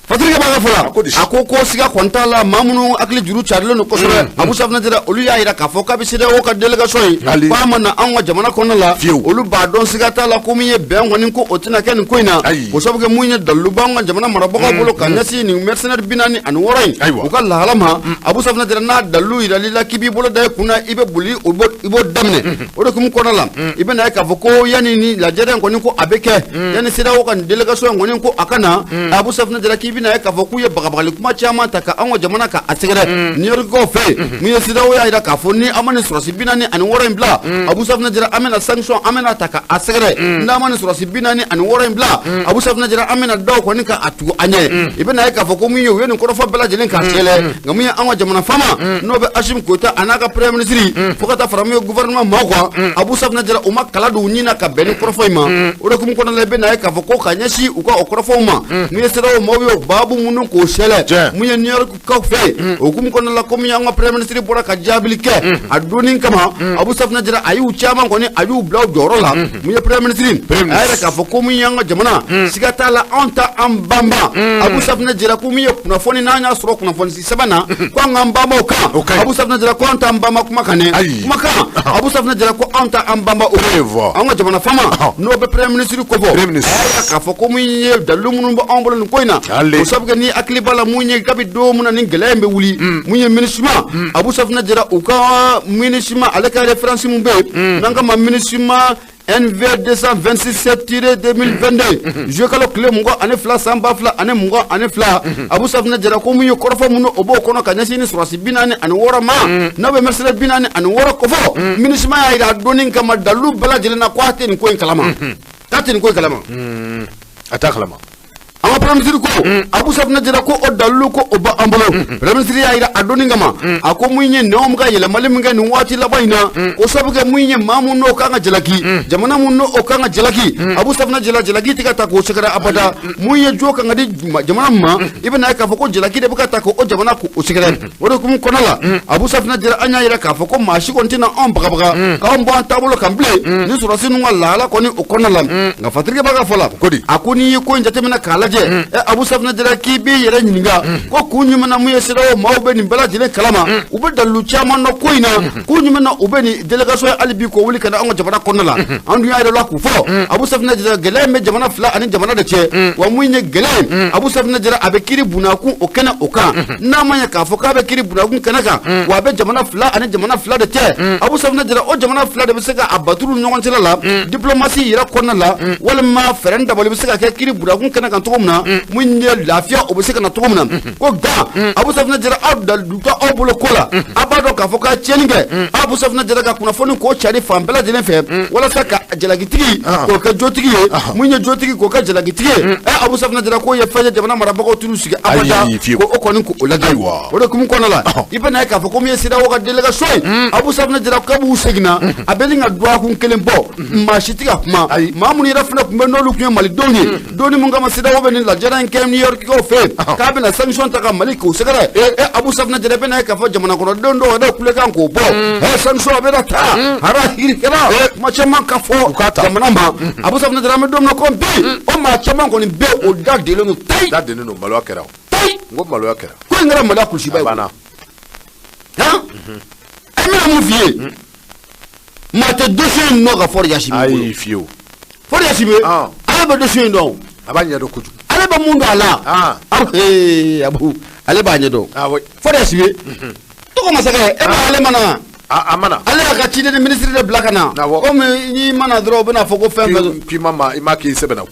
Patrick b'a ka fɔ la a ko ko siga kɔni t'a la maa minnu hakili juru carilen don kosɛbɛ Abu Safunɛ Jara olu y'a jira k'a fɔ k'a bɛ CEDEAO ka délégation ye k'a ma na anw ka jamana kɔnɔna la olu b'a dɔn siga t'a la ko min ye bɛn kɔni ko o tɛna kɛ nin ko in na o sababu kɛ mun ye dalilu b'anw ka jamana marabagaw bolo ka ɲɛsin nin mercenaires 46 in u ka lahala ma Abu Safunɛ Jara n'a dalilu yiral'i la k'i b'i bolo da i kun na i bɛ boli i b'o daminɛ o de hukumu kɔnɔna la i bɛna ye k'a fɔ ko yanni ni lajɛrɛ in kɔni ko a bɛ kɛ yanni CEDEAO ka nin délégation in kɔni ko a ka na Abu Safunɛ Jara k'i bɛna ye k'a fɔ k'u ye bagabagali kuma caman ta ka anw ka jamana ka a sɛgɛrɛ New York kaw fɛ mun ye CEDEAO y'a jira k'a fɔ ni an ma nin sɔrɔdasi 46 in bila Abu Safunɛ Jara an bɛna sanction an bɛna ta ka a sɛgɛrɛ n'an ma nin sɔrɔdasi 46 in bila Abu Safunɛ Jara an bɛna daw kɔni ka a tugu an ɲɛ i bɛna ye k'a fɔ ko mun ye u ye nin kɔrɔfɔ bɛɛ lajɛlen k'a cɛlɛ nka mun ye anw ka jamana faama n'o bɛ Assimi Goïta a n'a ka premier ministre fo ka taa fara mun ye gouvernement maaw kan Abu Safunɛ Jara u ma kala don u ɲin na ka bɛn ni kɔrɔfɔ in ma o de hukumu kɔnɔna la i bɛna ye k'a fɔ ko ka ɲɛsin u ka o kɔrɔfɔw ma mun ye CEDEAO maaw ye baabu minnu k'o sɛlɛ mun ye New York kaw fɛ yen o hukumu kɔnɔna la komi an ka premier ministre bɔra ka jaabili kɛ a donni kama Abu Safinɛ Jara a y'u caman kɔni a y'u bila u jɔyɔrɔ la mun ye premier ministre a y'a yira k'a fɔ ko mun y'an ka jamana siga t'a la anw ta an banban Abu Safinɛ Jara ko min ye kunnafoni n'an y'a sɔrɔ kunnafoni sɛbɛn na ko an k'an banba o kan Abu Safinɛ Jara ko an t'an banba kuma kan dɛ kumakan Abu Safinɛ Jara ko anw t'an banba o kan an ka jamana faama n'o bɛ premier ministre ko fɔ a y'a yira k'a fɔ ko mun ye dalilu minnu bɛ anw bolo nin ko in na o sabu kɛ ni hakili b'a la mun ye kabi don min na ni gɛlɛya in bɛ wuli mun ye MINUSMA Abu Safinɛ Jara u ka MINUSMA ale ka référence mun bɛ yen n'an ka ma MINUSMA NV 226-2022 juillet kalo tile 22 san 2022 Abu Safinɛ Jara ko mun ye kɔrɔfɔ minnu o b'o kɔnɔ ka ɲɛsin ni sɔrɔdasi 46 ma n'a bɛ mercenaires 46 kofɔ MINUSMA y'a yira a donni kama dalilu bɛɛ lajɛlen na ko a tɛ nin ko in kalama k'a tɛ nin ko in kalama
a t'a kalama.
An ka premier ministre ko Abu Safinɛ Jara ko o dalilu ko o b'an bolo premier ministre y'a yira a donni kama a ko mun ye nɛw ka yɛlɛmali min kɛ nin waati laban in na o sabu kɛ mun ye maa mun n'o kan ka jalaki jamana mun n'o kan ka jalaki Abu Safinɛ Jara jalaki tɛ ka ta k'o sɛgɛrɛ abada mun ye jo kan ka di jamana ma i bɛna ye k'a fɔ ko jalaki de bɛ ka ta k'o jamana k'o sɛgɛrɛ o de hukumu kɔnɔ la Abu Safinɛ Jara an y'a yira k'a fɔ ko maa si kɔni tɛna anw bagabaga k'anw bɔ an taabolo kan bilen ni sɔrɔdasi ninnu ka lahala kɔni o kɔnɔna la nka Fatirikɛ b'a ka fɔ la a ko n'i ye ko in jateminɛ k'a lajɛ Abu Safinɛ Jara k'i b'i yɛrɛ ɲininka ko kun jumɛn na mun ye CEDEAO maaw bɛ nin bɛɛ lajɛlen kalama u bɛ dalilu caman dɔn ko in na kun jumɛn na u bɛ nin délégation ye hali bi k'o wuli ka na anw ka jamana kɔnɔna la an dun y'a yɛrɛ la k'u fɔ Abu Safinɛ Jara gɛlɛya in bɛ jamana fila ani jamana de cɛ wa mun ye gɛlɛya in Abu Safinɛ Jara a bɛ kiiri bunakun o kɛnɛ o kan n'a ma ɲɛ k'a fɔ k'a bɛ kiiri bunakun kɛnɛ kan wa a bɛ jamana fila ani jamana fila de cɛ Abu Safinɛ Jara o jamana fila de bɛ se ka a baturu ɲɔgɔn cɛla la diplomatie yɛrɛ kɔnɔna la walima fɛɛrɛ dabali bɛ se ka kɛ kiiri bunakun kɛnɛ kan cogo min na mun ye lafiya o bɛ se ka na cogo min na ko gan Abu Safinɛ Jara aw dalilu tɛ aw bolo ko la aw b'a dɔn k'a fɔ k'a tiɲɛni kɛ Abu Safinɛ Jara ka kunnafoni k'o cari fan bɛɛ lajɛlen fɛ walasa ka jalakitigi k'o kɛ jotigi ye mun ye jotigi k'o kɛ jalakitigi ye Abu Safinɛ Jara k'o ye fɛn ye jamana marabagaw t'u sigi abada ko o kɔni k'o lajɛ o de hukumu kɔnɔna la i bɛna ye k'a fɔ ko min ye CEDEAO ka délégation ye Abu Safinɛ Jara k'a b'u seginna a bɛ ni ka dɔgɔkun kelen bɔ maa si tɛ ka kuma maa minnu yɛrɛ fana tun bɛ n'olu tun ye malidenw ye donni mun kama CEDEAO bɛ nin lajɛrɛ in kɛ New York kaw fɛ yen k'a bɛna sanction ta ka Mali k'o sɛgɛrɛ Abu Safinɛ Jara bɛna ye k'a fɔ jamana kɔnɔdenw dɔw yɛrɛ kulekan k'o bɔ sanction a bɛna ta hara hirikɛla kuma caman ka fɔ jamana ma Abu Safinɛ Jara an bɛ don min na komi bi o maa caman kɔni bɛ o da delen don tayi
da delen don maloya kɛra
tayi
n ko maloya kɛra
ko in kɛra maloya kulusiba ye han an bɛna mun f'i ye maa tɛ dossier in nɔ ka Fɔri Jasibe bolo
ayi fiyewu
Fɔri Jasibe ale bɛ dossier in dɔn
a b'a ɲɛdɔn kojugu
ale bɛ mun dɔn a la Abu ale b'a ɲɛdɔn Fɔri Jasibe tɔgɔ masakɛ e b'a ale mana
a mana
ale y'a ka ciden ni ministre de bila ka na komi n'i mana dɔrɔn u bɛna fɔ ko fɛn fɛn
k'i ma i ma k'i sɛbɛnna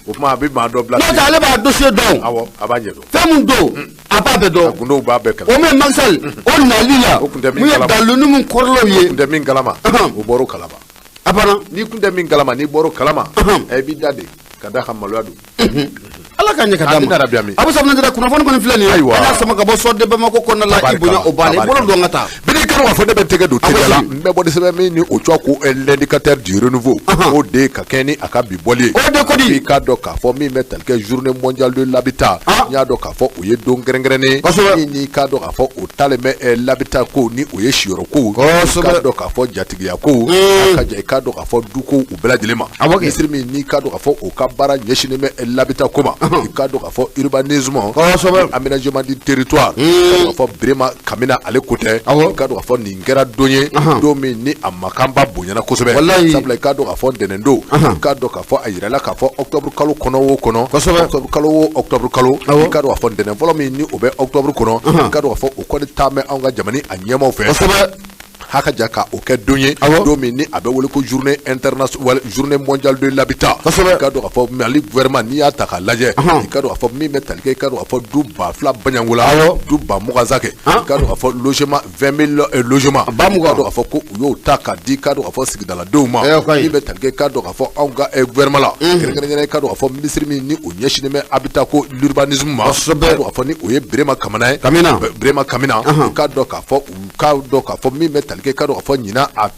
o tuma a bɛ maa dɔ bila
n'o tɛ ale b'a dossier dɔn
awɔ a b'a ɲɛdɔn
fɛn mun don a b'a bɛɛ dɔn
a gundow b'a bɛɛ kalama
o min ye Macky Sall o nali la mun ye dalilu min kɔrɔlaw ye
o kun tɛ min kalama o bɔr'o kalama
a banna
n'i kun tɛ min kalama n'i bɔr'o kalama i b'i da de ka d'a kan maloya don
Ala ka ɲɛ ka d'a ma Abu Safinɛ Jara kunnafoni kɔni filɛ nin ye
ayiwa
an y'a sama ka bɔ Soir de Bamako kɔnɔna la i bonya o banna i bolo don ka taa
bɛɛ k'a dɔn k'a fɔ ne bɛ n tɛgɛ don teliya la n bɛ bɔ ni sɛbɛn min ni o tɔgɔ ko l'indicateur du renouveau o de ka kɛ ni a ka bi bɔli ye
o de ko di
i k'a dɔn k'a fɔ min bɛ tali kɛ journée mondiale de l'habitat n y'a dɔn k'a fɔ o ye don kɛrɛnkɛrɛnnen ye min n'i k'a dɔn k'a fɔ o talen bɛ l'habitat ko ni o ye siyɔrɔ ko i k'a dɔn k'a fɔ jatigiya ko a ka ja i k'a dɔn k'a fɔ du ko u bɛɛ lajɛlen ma minisiri min n'i k'a dɔn k'a fɔ o ka baara ɲɛsinnen bɛ l'habitat ko ma i k'a dɔn k'a fɔ urbanisme aménagement du territoire i k'a dɔn k'a fɔ Birema Kamina ale ko tɛ i k'a dɔn k'a fɔ nin kɛra don ye don min ni a makanba bonyana kosɛbɛ sabula i k'a dɔn k'a fɔ ntɛnɛn don i k'a dɔn k'a fɔ a yirala k'a fɔ octobre kalo kɔnɔ o kɔnɔ octobre kalo o octobre kalo i k'a dɔn k'a fɔ ntɛnɛn fɔlɔ min ni o bɛ octobre kɔnɔ i k'a dɔn k'a fɔ o kɔni taa bɛ anw ka jamana a ɲɛmaaw fɛ haka ja ka o kɛ don ye don min ni a bɛ wele ko journée internationale journée mondiale de l'habitat i k'a dɔn k'a fɔ Mali gouvernement n'i y'a ta k'a lajɛ i k'a dɔn k'a fɔ min bɛ tali kɛ i k'a dɔn k'a fɔ du 2000 baɲango la du 20,000 sakɛ i k'a dɔn k'a fɔ logement 20 000 logement i k'a dɔn k'a fɔ ko u y'o ta k'a di i k'a dɔn k'a fɔ sigidaladenw ma min bɛ tali kɛ i k'a dɔn k'a fɔ anw ka gouvernement la kɛrɛnkɛrɛnnenya i k'a dɔn k'a fɔ ministre min ni o ɲɛsinnen bɛ habitat ko l'urbanisme ma i k'a dɔn k'a fɔ ni o ye Birema Kamina ye Birema Kamina i k'a dɔn k'a fɔ u k'a dɔn k'a fɔ min bɛ tali kɛ ka dɔn k'a fɔ ɲinan a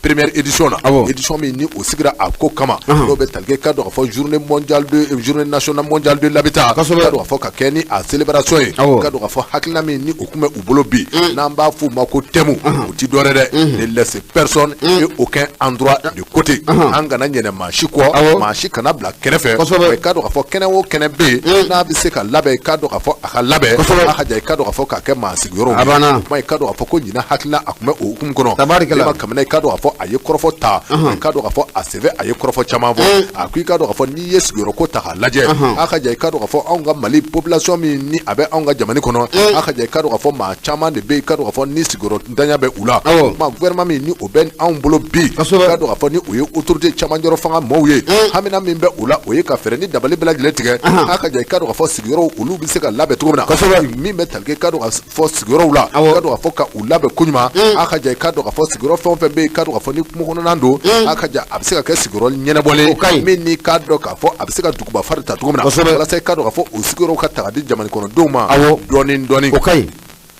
première édition na, édition min ni o sigira a ko kama, n'o bɛ tali kɛ ka dɔn k'a fɔ journée mondiale de journée nationale mondiale de l'habitat, ka dɔn k'a fɔ ka kɛ ni a célébration ye, ka dɔn k'a fɔ hakilina min ni o tun bɛ u bolo bi, n'an b'a f'o ma ko thème, o ti dɔwɛrɛ dɛ, ne laisser personne et aucun endroit de côté, an kana ɲinɛ maa si kɔ, maa si kana bila kɛrɛfɛ. I ka dɔn k'a fɔ kɛnɛ o kɛnɛ bɛ yen n'a bɛ se ka labɛn, i ka dɔn k'a fɔ a ka labɛn, a ka ja, i ka dɔn k'a fɔ k'a kɛ maa sigiyɔrɔ ye. Kuma, i ka dɔn k'a fɔ ko ɲinan hakilina a tun bɛ o hukumu kɔnɔ. Tabarikala Kamina, i ka dɔn k'a fɔ a ye kɔrɔfɔ ta, i ka dɔn k'a fɔ a senfɛ a ye kɔrɔfɔ caman fɔ. A ko i ka dɔn k'a fɔ n'i ye sigiyɔrɔ ko ta k'a lajɛ, a ka ja, i ka dɔn k'a fɔ anw ka Mali population min ni a bɛ anw ka jamana kɔnɔ, a ka ja, i ka dɔn k'a fɔ maa caman de bɛ yen, i ka dɔn k'a fɔ ni sigiyɔrɔ ntanya bɛ u la. Kuma, gouvernement min ni o bɛ anw bolo bi, i ka dɔn k'a fɔ ni o ye autorité camancɛrɔ fanga maaw ye, hamina min bɛ u la, o ye ka fɛɛrɛ ni dabali bɛɛ lajɛlen tigɛ, a ka ja, i ka dɔn k'a fɔ sigiyɔrɔw olu bɛ se ka labɛn cogo min na, min bɛ tali kɛ, i ka dɔn k'a fɔ sigiyɔrɔw la, i ka dɔn k'a fɔ ka u labɛn koɲuman. A ka ja, i ka dɔn k'a fɔ sigiyɔrɔ fɛn o fɛn bɛ yen, i ka dɔn k'a fɔ ni kungo kɔnɔna don, a ka ja, a bɛ se ka kɛ sigiyɔrɔ ɲɛnabɔlen min n'i k'a dɔn k'a fɔ a bɛ se ka duguba fari ta cogo min na, walasa i ka dɔn k'a fɔ o sigiyɔrɔw ka ta ka di jamana kɔnɔdenw ma dɔɔnin dɔɔnin. O ka ɲi.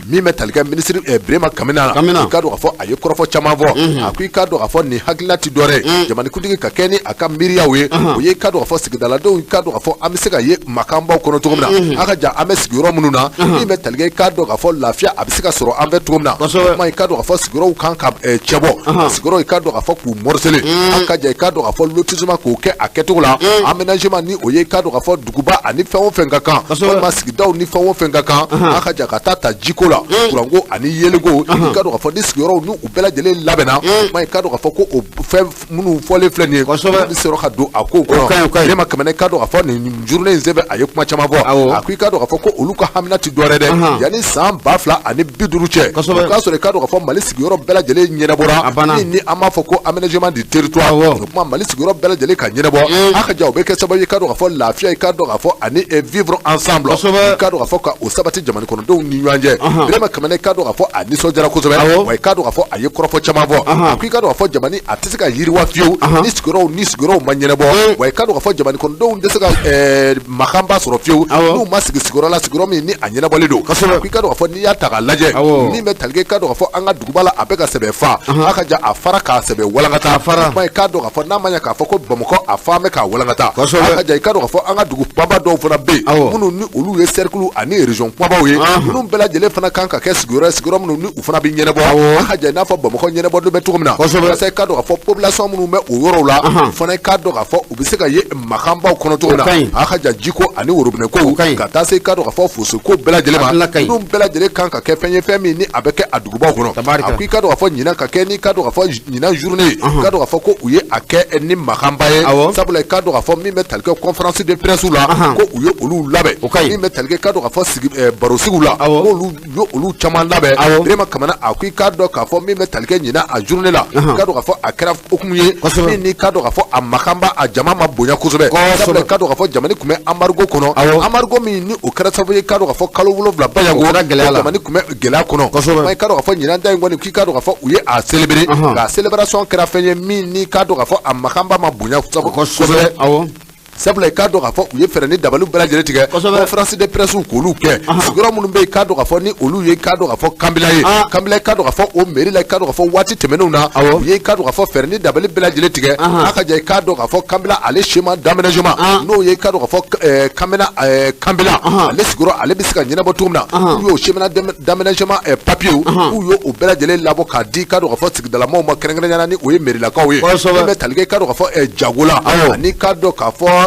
Min bɛ tali kɛ minisiri Birema Kamina la, i ka dɔn k'a fɔ a ye kɔrɔfɔ caman fɔ. A ko i ka dɔn k'a fɔ nin hakilina tɛ dɔwɛrɛ ye, jamanakuntigi ka kɛ ni a ka miiriyaw ye, o ye i ka dɔn k'a fɔ sigidaladenw, i ka dɔn k'a fɔ an bɛ se ka ye makanbaw kɔnɔ cogo min na, a ka ja, an bɛ sigiyɔrɔ minnu na, min bɛ tali kɛ, i ka dɔn k'a fɔ lafiya a bɛ se ka sɔrɔ an fɛ cogo min na. Kuma, i ka dɔn k'a fɔ sigiyɔrɔw kan ka cɛbɔ, sigiyɔrɔ, i ka dɔn k'a fɔ k'u morceler, a ka ja, i ka dɔn k'a fɔ lotissement k'o kɛ a kɛcogo la, aménagement ni o ye, i ka dɔn k'a fɔ duguba ani fɛn o fɛn ka kan, walima sigidaw ni fɛn o fɛn ka kan, a ka ja, ka taa ta jiko la, kuranko ani yeelenko, i ka dɔn k'a fɔ ni sigiyɔrɔw ni u bɛɛ lajɛlen labɛnna, kuma, i ka dɔn k'a fɔ ko o fɛn minnu fɔlen filɛ nin ye, bɛ sɔrɔ ka don a kow kɔnɔ. Birema Kamina, i ka dɔn k'a fɔ nin journée in senfɛ, a ye kuma caman fɔ. A ko i ka dɔn k'a fɔ ko olu ka hamina tɛ dɔwɛrɛ dɛ, yanni san 2050 cɛ, o k'a sɔrɔ i ka dɔn k'a fɔ Mali sigiyɔrɔ bɛɛ lajɛlen ɲɛnabɔra, min ni an b'a fɔ ko aménagement du territoire. O kuma, Mali sigiyɔrɔ bɛɛ lajɛlen ka ɲɛnabɔ, a ka ja, o bɛ kɛ sababu ye, i ka dɔn k'a fɔ lafiya, i ka dɔn k'a fɔ ani vivre ensemble, i ka dɔn k'a fɔ ka o sabati jamana kɔnɔdenw ni ɲɔgɔn cɛ. Birema Kamina, i ka dɔn k'a fɔ a nisɔndiyara kosɛbɛ, wa i ka dɔn k'a fɔ a ye kɔrɔfɔ caman fɔ. A ko i ka dɔn k'a fɔ jamana a tɛ se ka yiriwa fiyewu ni sigiyɔrɔw ma ɲɛnabɔ, wa i ka dɔn k'a fɔ jamana kɔnɔdenw tɛ se ka makanba sɔrɔ fiyewu n'u ma sigi sigiyɔrɔ la, sigiyɔrɔ min ni a ɲɛnabɔlen don. A ko i ka dɔn k'a fɔ n'i y'a ta k'a lajɛ, min bɛ tali kɛ, i ka dɔn k'a fɔ an ka duguba la, a bɛ ka sɛbɛ fa, a ka ja, a fara k'a sɛbɛ walankata. Kuma, i ka dɔn k'a fɔ n'a ma ɲɛ k'a fɔ ko Bamakɔ a fa bɛ k'a walankata, a ka ja, i ka dɔn k'a fɔ an ka dugu kunbaba dɔw fana bɛ yen minnu ni olu ye cercle ani région kunbabaw ye, minnu bɛɛ lajɛlen fana kan ka kɛ sigiyɔrɔ ye, sigiyɔrɔ minnu ni u fana bɛ ɲɛnabɔ, a ka ja, i n'a fɔ Bamakɔ ɲɛnabɔlen bɛ cogo min na, walasa i ka dɔn k'a fɔ population minnu bɛ o yɔrɔw la, u fana i ka dɔn k'a fɔ u bɛ se ka ye makanbaw kɔnɔ cogo min na, a ka ja, jiko ani worobinɛko, ka taa se i ka dɔn k'a fɔ fosoko bɛɛ lajɛlen ma, minnu bɛɛ lajɛlen kan ka kɛ fɛn ye, fɛn min ni a bɛ kɛ a dugubaw kɔnɔ. A ko i ka dɔn k'a fɔ ɲinan ka kɛ n'i ka dɔn k'a fɔ ɲinan journée, i ka dɔn k'a fɔ ko u ye a kɛ ni makanba ye, sabula i ka dɔn k'a fɔ min bɛ tali kɛ conférence de presse la, ko u ye olu labɛn, min bɛ tali kɛ, i ka dɔn k'a fɔ sigi barosigiw la, k'olu ye olu caman labɛn. Birema Kamina a ko i k'a dɔn k'a fɔ min bɛ tali kɛ ɲinan a journée la, i ka dɔn k'a fɔ a kɛra hukumu ye min n'i ka dɔn k'a fɔ a makanba a jama ma bonya kosɛbɛ, sabula i ka dɔn k'a fɔ jamana tun bɛ embargo kɔnɔ, embargo min ni o kɛra sababu ye, i ka dɔn k'a fɔ kalo 7 bayanko jamana tun bɛ gɛlɛya kɔnɔ. I ka dɔn k'a fɔ ɲinan ta in kɔni, k'i ka dɔn k'a fɔ u ye a célébrer, nka célébration kɛra fɛn ye min n'i ka dɔn k'a fɔ a makanba ma bonya kosɛbɛ, sabula i k'a dɔn k'a fɔ u ye fɛɛrɛ ni dabaliw bɛɛ lajɛlen tigɛ, conférence de presse k'olu kɛ, sigiyɔrɔ minnu bɛ yen, i k'a dɔn k'a fɔ ni olu ye, i k'a dɔn k'a fɔ Kanbila ye, Kanbila, i k'a dɔn k'a fɔ o mairie la, i k'a dɔn k'a fɔ waati tɛmɛnenw na, u ye, i k'a dɔn k'a fɔ fɛɛrɛ ni dabali bɛɛ lajɛlen tigɛ, a ka ja, i k'a dɔn k'a fɔ Kanbila ale schéma d'aménagement, n'o ye, i k'a dɔn k'a fɔ Kanbila Kanbila ale sigiyɔrɔ ale bɛ se ka ɲɛnabɔ cogo min na, k'u y'o schéma d'aménagement papier, k'u y'o bɛɛ lajɛlen labɔ k'a di, i k'a dɔn k'a fɔ sigidalamaw ma, kɛrɛnkɛrɛnnenya la ni o ye mairie-lakaw ye, min bɛ tali kɛ, i k'a dɔn k'a fɔ Jago la, ani k'a dɔn k'a fɔ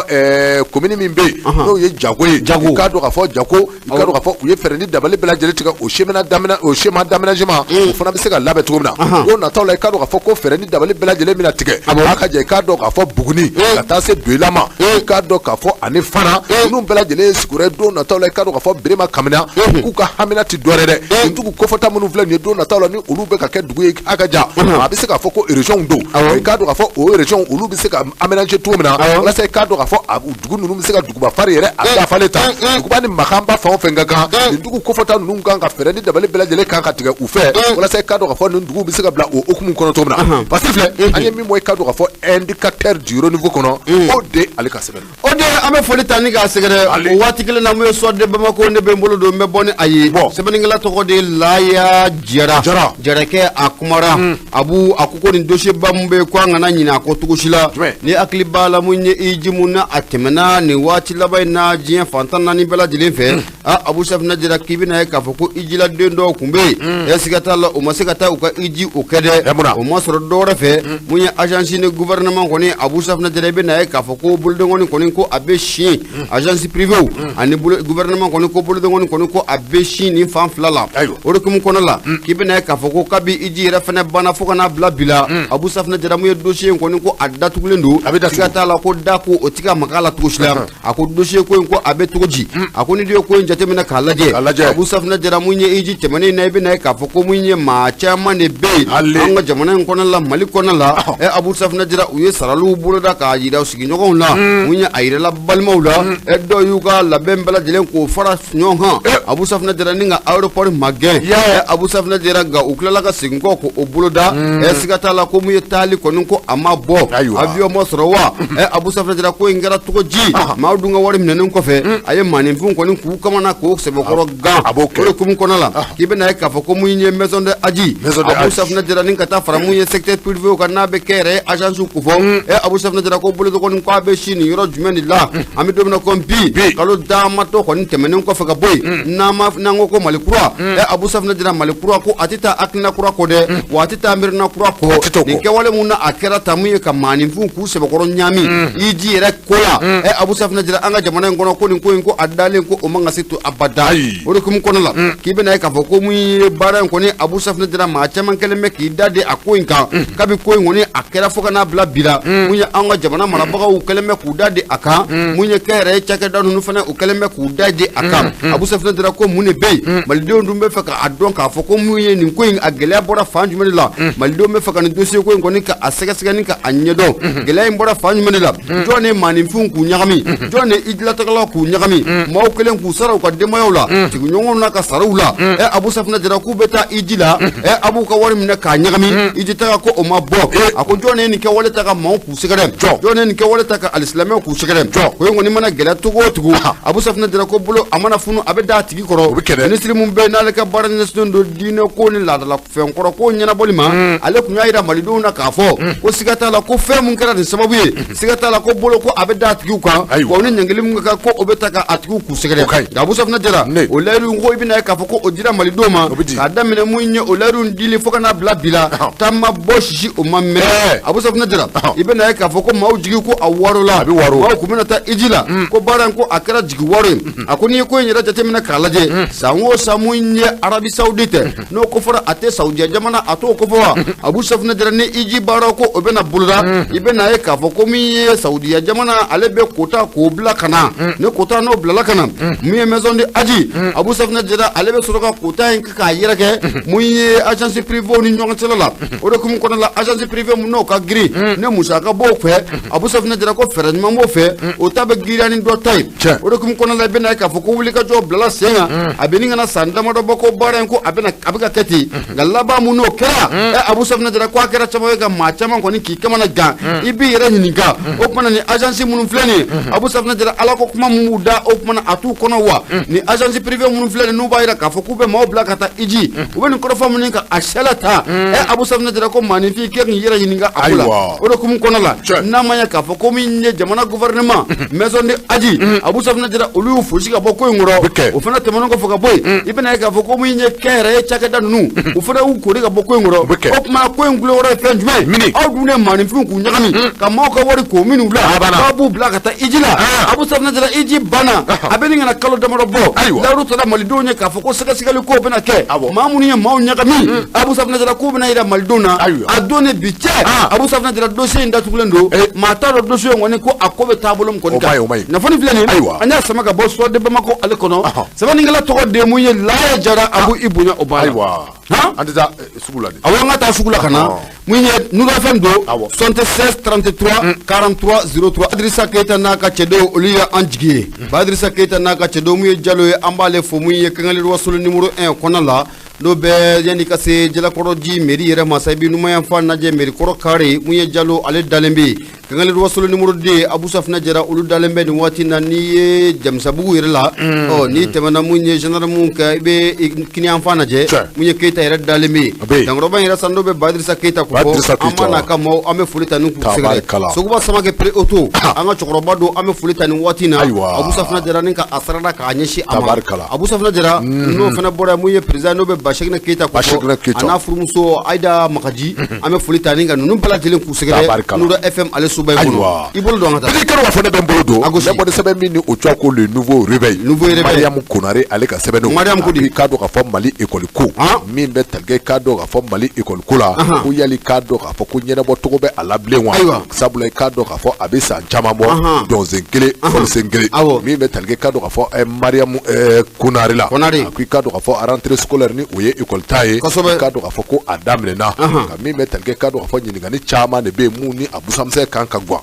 commune min bɛ yen n'o ye Jago ye, i k'a dɔn k'a fɔ Jago, i k'a dɔn k'a fɔ u ye fɛɛrɛ ni dabali bɛɛ lajɛlen tigɛ, o schéma d'aménagement o fana bɛ se ka labɛn cogo min na don nataw la. I k'a dɔn k'a fɔ ko fɛɛrɛ ni dabali bɛɛ lajɛlen bɛna tigɛ, a ka jɛ, i k'a dɔn k'a fɔ Buguni ka taa se Doyila ma, i k'a dɔn k'a fɔ ani fana ninnu bɛɛ lajɛlen ye sigiyɔrɔ ye don nataw la. I k'a dɔn k'a fɔ Birema Kamina k'u ka hamina tɛ dɔwɛrɛ dɛ, nin dugu kofɔta minnu filɛ nin ye, don nataw la ni olu bɛ ka kɛ dugu ye, a ka ja, a bɛ se k'a fɔ ko région don, i k'a dɔn k'a fɔ o région olu bɛ se ka aménager cogo min na, walasa i k'a dɔn k'a fɔ fɔ a dugu ninnu bɛ se ka duguba fari yɛrɛ a dafalen ta duguba ni makanba fɛn o fɛn ka kan nin dugu kofɔta ninnu kan ka fɛɛrɛ ni dabali bɛɛ lajɛlen kan ka tigɛ u fɛ walasa i k'a dɔn k'a fɔ nin dugu bɛ se ka bila o hukumu kɔnɔ cogo min na parce que filɛ an ye min bɔ i k'a dɔn k'a fɔ indicateur du renouveau kɔnɔ o de ale ka sɛbɛn
o de an bɛ foli ta ni k'a sɛgɛrɛ o waati kelen na mun ye Soir de Bamako ne bɛ n bolo don n bɛ bɔ ni a ye sɛbɛnnikɛla tɔgɔ de Laya Jara Jarakɛ a kumara Abu a ko ko nin dossier ba mun bɛ yen ko an kana ɲinɛ a kɔ cogo si la ni hakili b'a la mun ye hiji mun na a tɛmɛna nin waati laban in na diɲɛ fan 14 bɛɛ lajɛlen fɛ aa Abu Safinɛ Jara k'i bɛna ye k'a fɔ ko hijiladen dɔw tun bɛ yen ɛ siga t'a la u ma se ka taa u ka hiji o kɛ dɛ o ma sɔrɔ dɔwɛrɛ fɛ mun ye agence ni gouvernement kɔni Abu Safinɛ Jara i bɛna ye k'a fɔ ko bolodenkɔni kɔni ko a bɛ sin agence privée ani gouvernement kɔni ko bolodenkɔni kɔni ko a bɛ sin nin fan fila la o de hukumu kɔnɔ la k'i bɛna ye k'a fɔ ko kabi hiji yɛrɛ fana banna fo ka n'a bila bi la Abu Safinɛ Jara mun ye dossier in kɔni ko a datugulen don siga t'a la ko da ko o tɛ ka maga a la cogo si la a ko dossier ko in ko a bɛ cogo di a ko ni ye ko in jateminɛ k'a lajɛ Abu Safinɛ Jara mun ye hiji tɛmɛnen na i bɛna ye k'a fɔ ko mun ye maa caman de bɛ yen an ka jamana in kɔnɔ la Mali kɔnɔ la ɛ Abu Safinɛ Jara u ye saraliw boloda k'a jira sigiɲɔgɔnw la mun ye a yirala balimaw la ɛ dɔw y'u ka labɛn bɛɛ lajɛlen k'o fara ɲɔgɔn kan Abu Safinɛ Jara ni ka aéroport magɛn ɛ Abu Safinɛ Jara nka u tilala ka segin kɔ k'o boloda ɛ siga t'a la ko mun ye taali kɔni ko a ma bɔ avion ma sɔrɔ wa ɛ Abu Safinɛ Jara ko in kɛra cogo di maaw dun ka wari minɛnen kɔfɛ a ye maaninfinw kɔni k'u kamana k'o sɛbɛkɔrɔ gan o de hukumu kɔnɔ la k'i bɛna ye k'a fɔ ko mun ye maison de hadj Abu Safinɛ Jara ni ka taa fara mun ye secteur privé kan n'a bɛ kɛ yɛrɛ ye agence kofɔ ɛ Abu Safinɛ Jara ko bolodenkɔni ko a bɛ sin nin yɔrɔ jumɛn de la an bɛ don min na ko bi kalo damadɔ kɔni tɛmɛnen kɔfɛ ka bɔ yen n'an ko ko Mali kura ɛ Abu Safinɛ Jara Mali kura ko a tɛ taa hakilina kura kɔ dɛ wa a tɛ taa miirina kura kɔ nin kɛwale mun na a kɛra ta mun ye ka maaninfinw k'u sɛbɛkɔrɔ ɲaami hiji yɛrɛ ko la ɛ Abu Safinɛ Jara an ka jamana in kɔnɔ ko nin ko in ko a dalen ko o man ka se to abada o de hukumu kɔnɔ la k'i bɛna ye k'a fɔ ko mun ye baara in kɔni Abu Safinɛ Jara maa caman kɛlen bɛ k'i da de a ko in kan kabi ko in kɔni a kɛra fo ka n'a bila bi la mun ye an ka jamana marabagaw kɛlen bɛ k'u da de a kan mun ye kɛnyɛrɛye cakɛda ninnu fana u kɛlen bɛ k'u da de a kan Abu Safinɛ Jara ko mun de bɛ yen malidenw dun bɛ fɛ k'a dɔn k'a fɔ ko mun ye nin ko in a gɛlɛya bɔra fan jumɛn de la malidenw bɛ fɛ ka nin dossier ko in kɔni ka a sɛgɛsɛgɛ ni ka a ɲɛdɔn gɛlɛya in bɔra fan jumɛn de la jɔn ye maaninfinw k'u ɲagami jɔn ye hijilatagalaw k'u ɲagami maaw kɛlen k'u sara u ka denbayaw la sigiɲɔgɔnw n'a ka saraw la ɛ Abu Safinɛ Jara k'u bɛ taa hiji la ɛ a b'u ka wari minɛ k'a ɲagami hiji taga ko o ma bɔ a ko jɔn ye nin kɛwale ta ka maaw k'u sɛgɛrɛ jɔn ye nin kɛwale ta ka alisilamɛw k'u sɛgɛrɛ ko in kɔni mana gɛlɛya cogo o cogo Abu Safinɛ Jara ko bolo a mana funu a bɛ da a tigi kɔrɔ minisiri min bɛ n'ale ka baara ɲɛsinnen don diinɛ ko ni laadala fɛnkɔrɔ ko ɲɛnabɔli ma ale tun y'a jira malidenw na k'a fɔ ko siga t'a la ko fɛn mun kɛra nin sababu ye siga t'a la ko bolo ko a bɛ da a tigiw kan wa ni ɲangili min ka kan ko o bɛ ta ka a tigiw k'u sɛgɛrɛ nka Abu Safinɛ Jara o layidu ko i bɛna ye k'a fɔ ko o dira malidenw ma k'a daminɛ mun ye o layidu dili fo ka n'a bila bi la ta ma bɔ sisi o ma mɛnɛ Abu Safinɛ Jara i bɛna ye k'a fɔ ko maaw jigi ko a warola maaw tun bɛna taa hiji la ko baara in ko a kɛra jigi waro ye a ko n'i ye ko in yɛrɛ jateminɛ k'a lajɛ san o san mun ye Arabie Saoudite n'o ko fɔra a tɛ Saudiya jamana a t'o kofɔ wa Abu Safinɛ Jara ni hiji baara ko o bɛna boloda i bɛna ye k'a fɔ ko min ye Saudiya jamana ale bɛ kota k'o bila ka na ni kota n'o bilala ka na mun ye maison de hadj Abu Safinɛ Jara ale bɛ sɔrɔ ka kota in k'a yɛrɛkɛ mun ye agence privée ni ɲɔgɔn cɛla la o de hukumu kɔnɔ la agence privée mun n'o ka girin ne musaka b'o fɛ Abu Safinɛ Jara ko fɛɛrɛ ɲuman b'o fɛ o ta bɛ girinya ni dɔ ta ye o de hukumu kɔnɔ la i bɛna ye k'a fɔ ko wulikajɔ bilala sen kan a bɛ nin ka na san damadɔ bɔ ko baara in ko a bɛna a bɛ ka kɛ ten nka laban mun n'o kɛra ɛ Abu Safinɛ Jara ko a kɛra sababu ye ka maa caman kɔni k'i kamana gan i b'i yɛrɛ ɲininka o tuma na ni agence minnu filɛ nin ye Abu Safinɛ Jara Ala ko kuma mun b'u da o tuma na a t'u kɔnɔ wa ni agence privée minnu filɛ nin n'u b'a jira k'a fɔ k'u bɛ maaw bila ka taa hiji u bɛ nin kɔrɔfɔ minnu ka a sɛlɛ ta ɛ Abu Safinɛ Jara ko maaninfin k'e k'i yɛrɛ ɲininka a ko la o de hukumu kɔnɔ la n'a ma ɲɛ k'a fɔ ko min ye jamana gouvernement maison de hadj Abu Safinɛ Jara olu y'u fosi ka bɔ ko in kɔrɔ o fana tɛmɛnen kɔfɛ ka bɔ yen i bɛna ye k'a fɔ ko min ye kɛnyɛrɛye cakɛda ninnu u fana y'u kori ka bɔ ko in kɔrɔ o tuma ko in kulo wɛrɛ ye fɛn jumɛn ye aw dun ye maaninfinw k'u ɲagami ka maaw ka wari k'o minnu bila k'aw b'u bila ka taa hiji la Abu Safinɛ Jara hiji banna a bɛ nin ka na kalo damadɔ bɔ layidu tara malidenw ye k'a fɔ ko sɛgɛsɛgɛli ko bɛna kɛ maa minnu ye maaw ɲagami Abu Safinɛ Jara k'u bɛna yira malidenw na a don ni bi cɛ Abu Safinɛ Jara dossier in datugulen don maa t'a dɔn dossier in kɔni ko a ko bɛ taabolo min kɔni kan kunnafoni filɛ nin ye an y'a sama ka bɔ Soir de Bamako ale kɔnɔ sɛbɛnnikɛla tɔgɔ de mun ye Laya Jara Abu i bonya o b'a la
an tɛ taa sugu la
awɔ an ka taa sugu la ka na. Mun ye Noura FM don 76 33 43 03. Idrissa Keita n'a ka cɛdenw, olu ye an jigi ye. Ba Idrissa Keita n'a ka cɛdenw, mun ye Jalo ye, an b'ale fo. Mun ye Kankali Wasolo numéro 1 kɔnɔ la, n'o bɛ yanni ka se Jalakɔrɔji mairie yɛrɛ ma sa, i bɛ numayanfan lajɛ, mairie kɔrɔ carré, mun ye Jalo, ale dalen bɛ yen. Kankali Wasolo numéro 2, Abusa fana Jara, olu dalen bɛ nin waati na. N'i ye Jamisabugu yɛrɛ la, ɔ n'i tɛmɛna mun ye gendarme kɛ, i bɛ kiniyanfan lajɛ, mun ye Keita yɛrɛ dalen bɛ yen. Dankɔrɔba in yɛrɛ san, n'o bɛ Ba Idrissa Keita ko fɔ, an b'a n'a ka maaw, an bɛ foli ta ni k'u sɛgɛrɛ. Sogoba Samakɛ Pere Auto, an ka cɛkɔrɔba don, an bɛ foli ta nin waati na. Abusa fana Jara ni ka a sarada k'a ɲɛsin a ma. Abusa fana Jara, n'o fana bɔra, mun ye président, n'o bɛ Basɛkinɛ Keita ko fɔ, a n'a furumuso Ayida Makaji, an bɛ foli ta ni ka ninnu bɛɛ lajɛlen k'u sɛgɛrɛ Noura FM ale soba in kɔnɔ. I bolo don, an ka taa.
I kɛra fɔ ne bɛ n bolo don. Ne kɔni sɛbɛn min ni o tɔgɔ ko Le Nouveau Réveil.
Nouveau Réveil.
Mariam Konare ale ka sɛbɛn don.
Mariam ko di?
I k'a dɔn k'a fɔ Mali école ko min bɛ tali kɛ, i k'a dɔn k'a fɔ Mali école ko la, ko yali k'a dɔn k'a fɔ ko ɲɛnabɔ cogo bɛ a la bilen wa? Sabula i k'a dɔn k'a fɔ a bɛ san caman bɔ, dɔnsen kelen fɔlisen kelen, min bɛ tali kɛ, i k'a dɔn k'a fɔ Mariam Konare la.
Konare.
A ko i k'a dɔn k'a fɔ rentrée scolaire ni o ye école ta ye, i k'a dɔn k'a fɔ ko a daminɛna, nka min bɛ tali kɛ, i k'a dɔn k'a fɔ ɲininkali caman de bɛ yen mun ni a busamisɛn kan ka gan.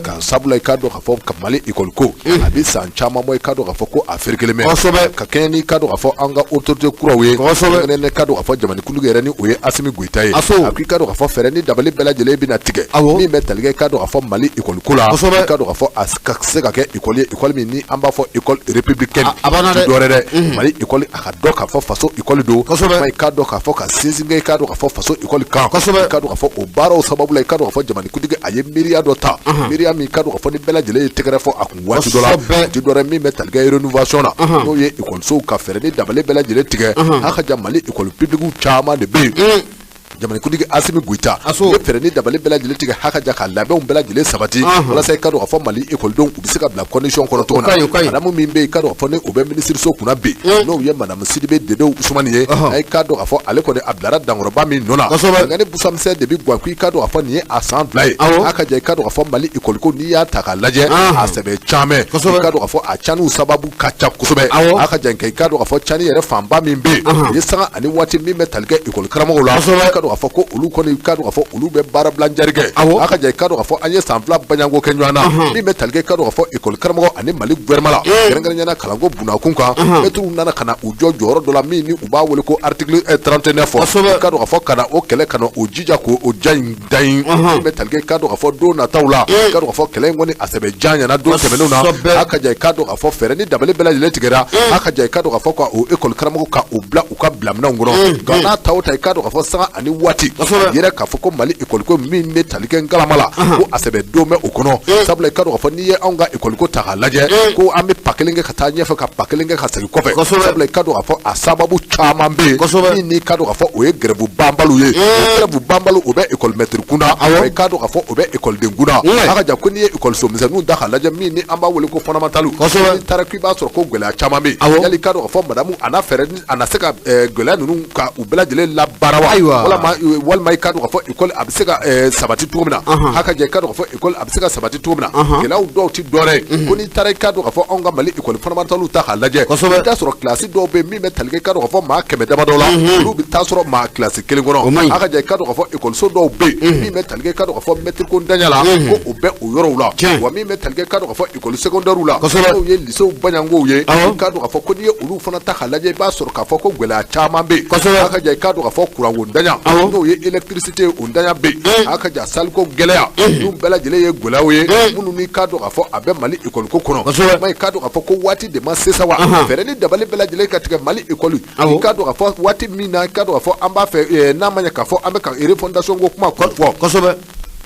Ka sabula i k'a dɔn k'a fɔ ka Mali école ko a bɛ san caman bɔ, i k'a dɔn k'a fɔ ko a ferekelen bɛ. Ka kɛɲɛ ni i k'a dɔn k'a fɔ an ka autorité kuraw ye, kɛrɛnkɛrɛnnen k'a dɔn k'a fɔ jamanakuntigi yɛrɛ ni o ye Asimi Goyita ye, a ko i k'a dɔn k'a fɔ fɛɛrɛ ni dabali bɛɛ lajɛlen bɛna tigɛ min bɛ tali kɛ, i k'a dɔn k'a fɔ Mali école ko la, i k'a dɔn k'a fɔ a ka se ka kɛ école ye, école min ni an b'a fɔ école républicaine.
A banna dɛ.
Dɔ wɛrɛ dɛ, Mali école a ka dɔn k'a fɔ faso école don. I k'a dɔn k'a fɔ ka sinsin kɛ, i k'a dɔn k'a fɔ faso école kan. I k'a dɔn k'a fɔ o baaraw sababu la, i k'a dɔn k'a fɔ jamanakuntigi a ye miiriya dɔ ta, miiriya min i k'a dɔn k'a fɔ ni bɛɛ lajɛlen ye tɛgɛrɛ fɔ a kun waati dɔ la, o ti dɔ wɛrɛ min bɛ tali kɛ rénovation na, n'o ye école ka fɛɛrɛ ni dabali bɛɛ lajɛlen tigɛ. A ka ja Mali école publique caman de bɛ yen, jamanakuntigi Asimi Goyita ye fɛɛrɛ ni dabali bɛɛ lajɛlen tigɛ, ha ka ja ka labɛnw bɛɛ lajɛlen sabati walasa i ka dɔn k'a fɔ Mali ekɔlidenw u bɛ se ka bila condition kɔnɔ cogo min na. Madame min bɛ yen, i ka dɔn k'a fɔ ni o bɛ minisiriso kunna bi, n'o ye madame Sidibe Dedew Usumani ye, i k'a dɔn k'a fɔ ale kɔni a bilara dankɔrɔba min nɔ la, nka ni busamisɛn de bɛ gan ko i k'a dɔn k'a fɔ nin ye a san 2 ye. A ka ja i k'a dɔn k'a fɔ Mali ekɔliko n'i y'a ta k'a lajɛ, a sɛbɛ caman, i k'a dɔn k'a fɔ a caniw sababu ka ca kosɛbɛ. A ka ja nka i k'a dɔn k'a fɔ cani yɛrɛ fanba min bɛ yen, o ye sanga ani waati min bɛ tali kɛ ekɔli karamɔgɔw la, i k'a dɔn k'a fɔ ko olu kɔni, i k'a dɔn k'a fɔ olu bɛ baara bila jari kɛ. A ka ja i k'a dɔn k'a fɔ an ye san 2 baɲanko kɛ ɲɔgɔn na, min bɛ tali kɛ, i k'a dɔn k'a fɔ ekɔli karamɔgɔ ani Mali gouvernement la, kɛrɛnkɛrɛnnenya la kalanko bunakun kan, mɛtiriw nana ka na u jɔ jɔyɔrɔ dɔ la min ni u b'a wele ko article 39, i k'a dɔn k'a fɔ ka na o kɛlɛ, ka na o jija k'o ja in da in, min bɛ tali kɛ, i k'a dɔn k'a fɔ don nataw la, i k'a dɔn k'a fɔ kɛlɛ in kɔni a sɛbɛ jan ɲɛna don tɛmɛnenw na. A ka ja i k'a dɔn k'a fɔ fɛɛrɛ ni dabali bɛɛ lajɛlen tigɛra, a ka ja i k'a dɔn k'a fɔ ka o ekɔli karamɔgɔ ka o bila u ka bilaminɛnw kɔnɔ. Nka n'a ta o ta, i k'a dɔn k'a fɔ sanga ani waati yɛrɛ k'a fɔ ko Mali ekɔli ko min bɛ tali kɛ ngalama la, ko a sɛbɛ don bɛ o kɔnɔ. Sabula i k'a dɔn k'a fɔ n'i ye anw ka ekɔli ko ta k'a lajɛ, ko an bɛ pas kelen kɛ ka taa ɲɛfɛ, ka pas kelen kɛ ka segin kɔfɛ. Sabula i k'a dɔn k'a fɔ a sababu caman bɛ yen min n'i k'a dɔn k'a fɔ o ye grève banbaliw ye. O grève banbaliw, o bɛ ekɔli mɛtiri kunda, i k'a dɔn k'a fɔ o bɛ ekɔliden kunda. A ka ja ko n'i ye ekɔliso misɛnninw ta k'a lajɛ min ni an b'a wele ko fondamental, n'i taara k'i b'a sɔrɔ ko gɛlɛya caman bɛ yen. Yali i k'a dɔn k'a fɔ madame a n'a fɛɛrɛ a na se ka gɛlɛya ninnu ka u bɛɛ lajɛlen labaara wa? Walima i k'a dɔn k'a fɔ ekɔli a bɛ se ka sabati cogo min na, a ka jɛ i k'a dɔn k'a fɔ ekɔli a bɛ se ka sabati cogo min na, gɛlɛyaw dɔw tɛ dɔwɛrɛ ye ko n'i taara i k'a dɔn k'a fɔ anw ka Mali ekɔli fondamentaliw ta k'a lajɛ, i bɛ taa sɔrɔ kilasi dɔw bɛ yen min bɛ tali kɛ, i k'a dɔn k'a fɔ maa 100 damadɔ la, olu bɛ taa sɔrɔ maa kilasi kelen kɔnɔ. A ka jɛ i k'a dɔn k'a fɔ ekɔliso dɔw bɛ yen min bɛ tali kɛ, i k'a dɔn k'a fɔ mɛtiri ko ntanya la, ko o bɛ o yɔrɔw la. Wa min bɛ tali kɛ, i k'a dɔn k'a fɔ ekɔli secondaire la, n'o ye lycée baɲangow ye, i k'a dɔn k'a fɔ ko n'i ye olu fana ta k'a lajɛ, i b'a sɔrɔ k'a fɔ ko gɛlɛya caman bɛ yen. A ka ja i k'a dɔn k'a fɔ kuranko ntanya, n'o ye électricité, o ntanya bɛ yen. A ka ja saliko gɛlɛya, ninnu bɛɛ lajɛlen ye gɛlɛyaw ye minnu n'i k'a dɔn k'a fɔ a bɛ Mali ekɔli ko kɔnɔ. Ma i k'a dɔn k'a fɔ ko waati de ma se sa wa fɛɛrɛ ni dabali bɛɛ lajɛlen ka tigɛ Mali ekɔli, i k'a dɔn k'a fɔ waati min na i k'a dɔn k'a fɔ an b'a fɛ n'a ma ɲɛ k'a fɔ an bɛ ka refondation ko kuma fɔ,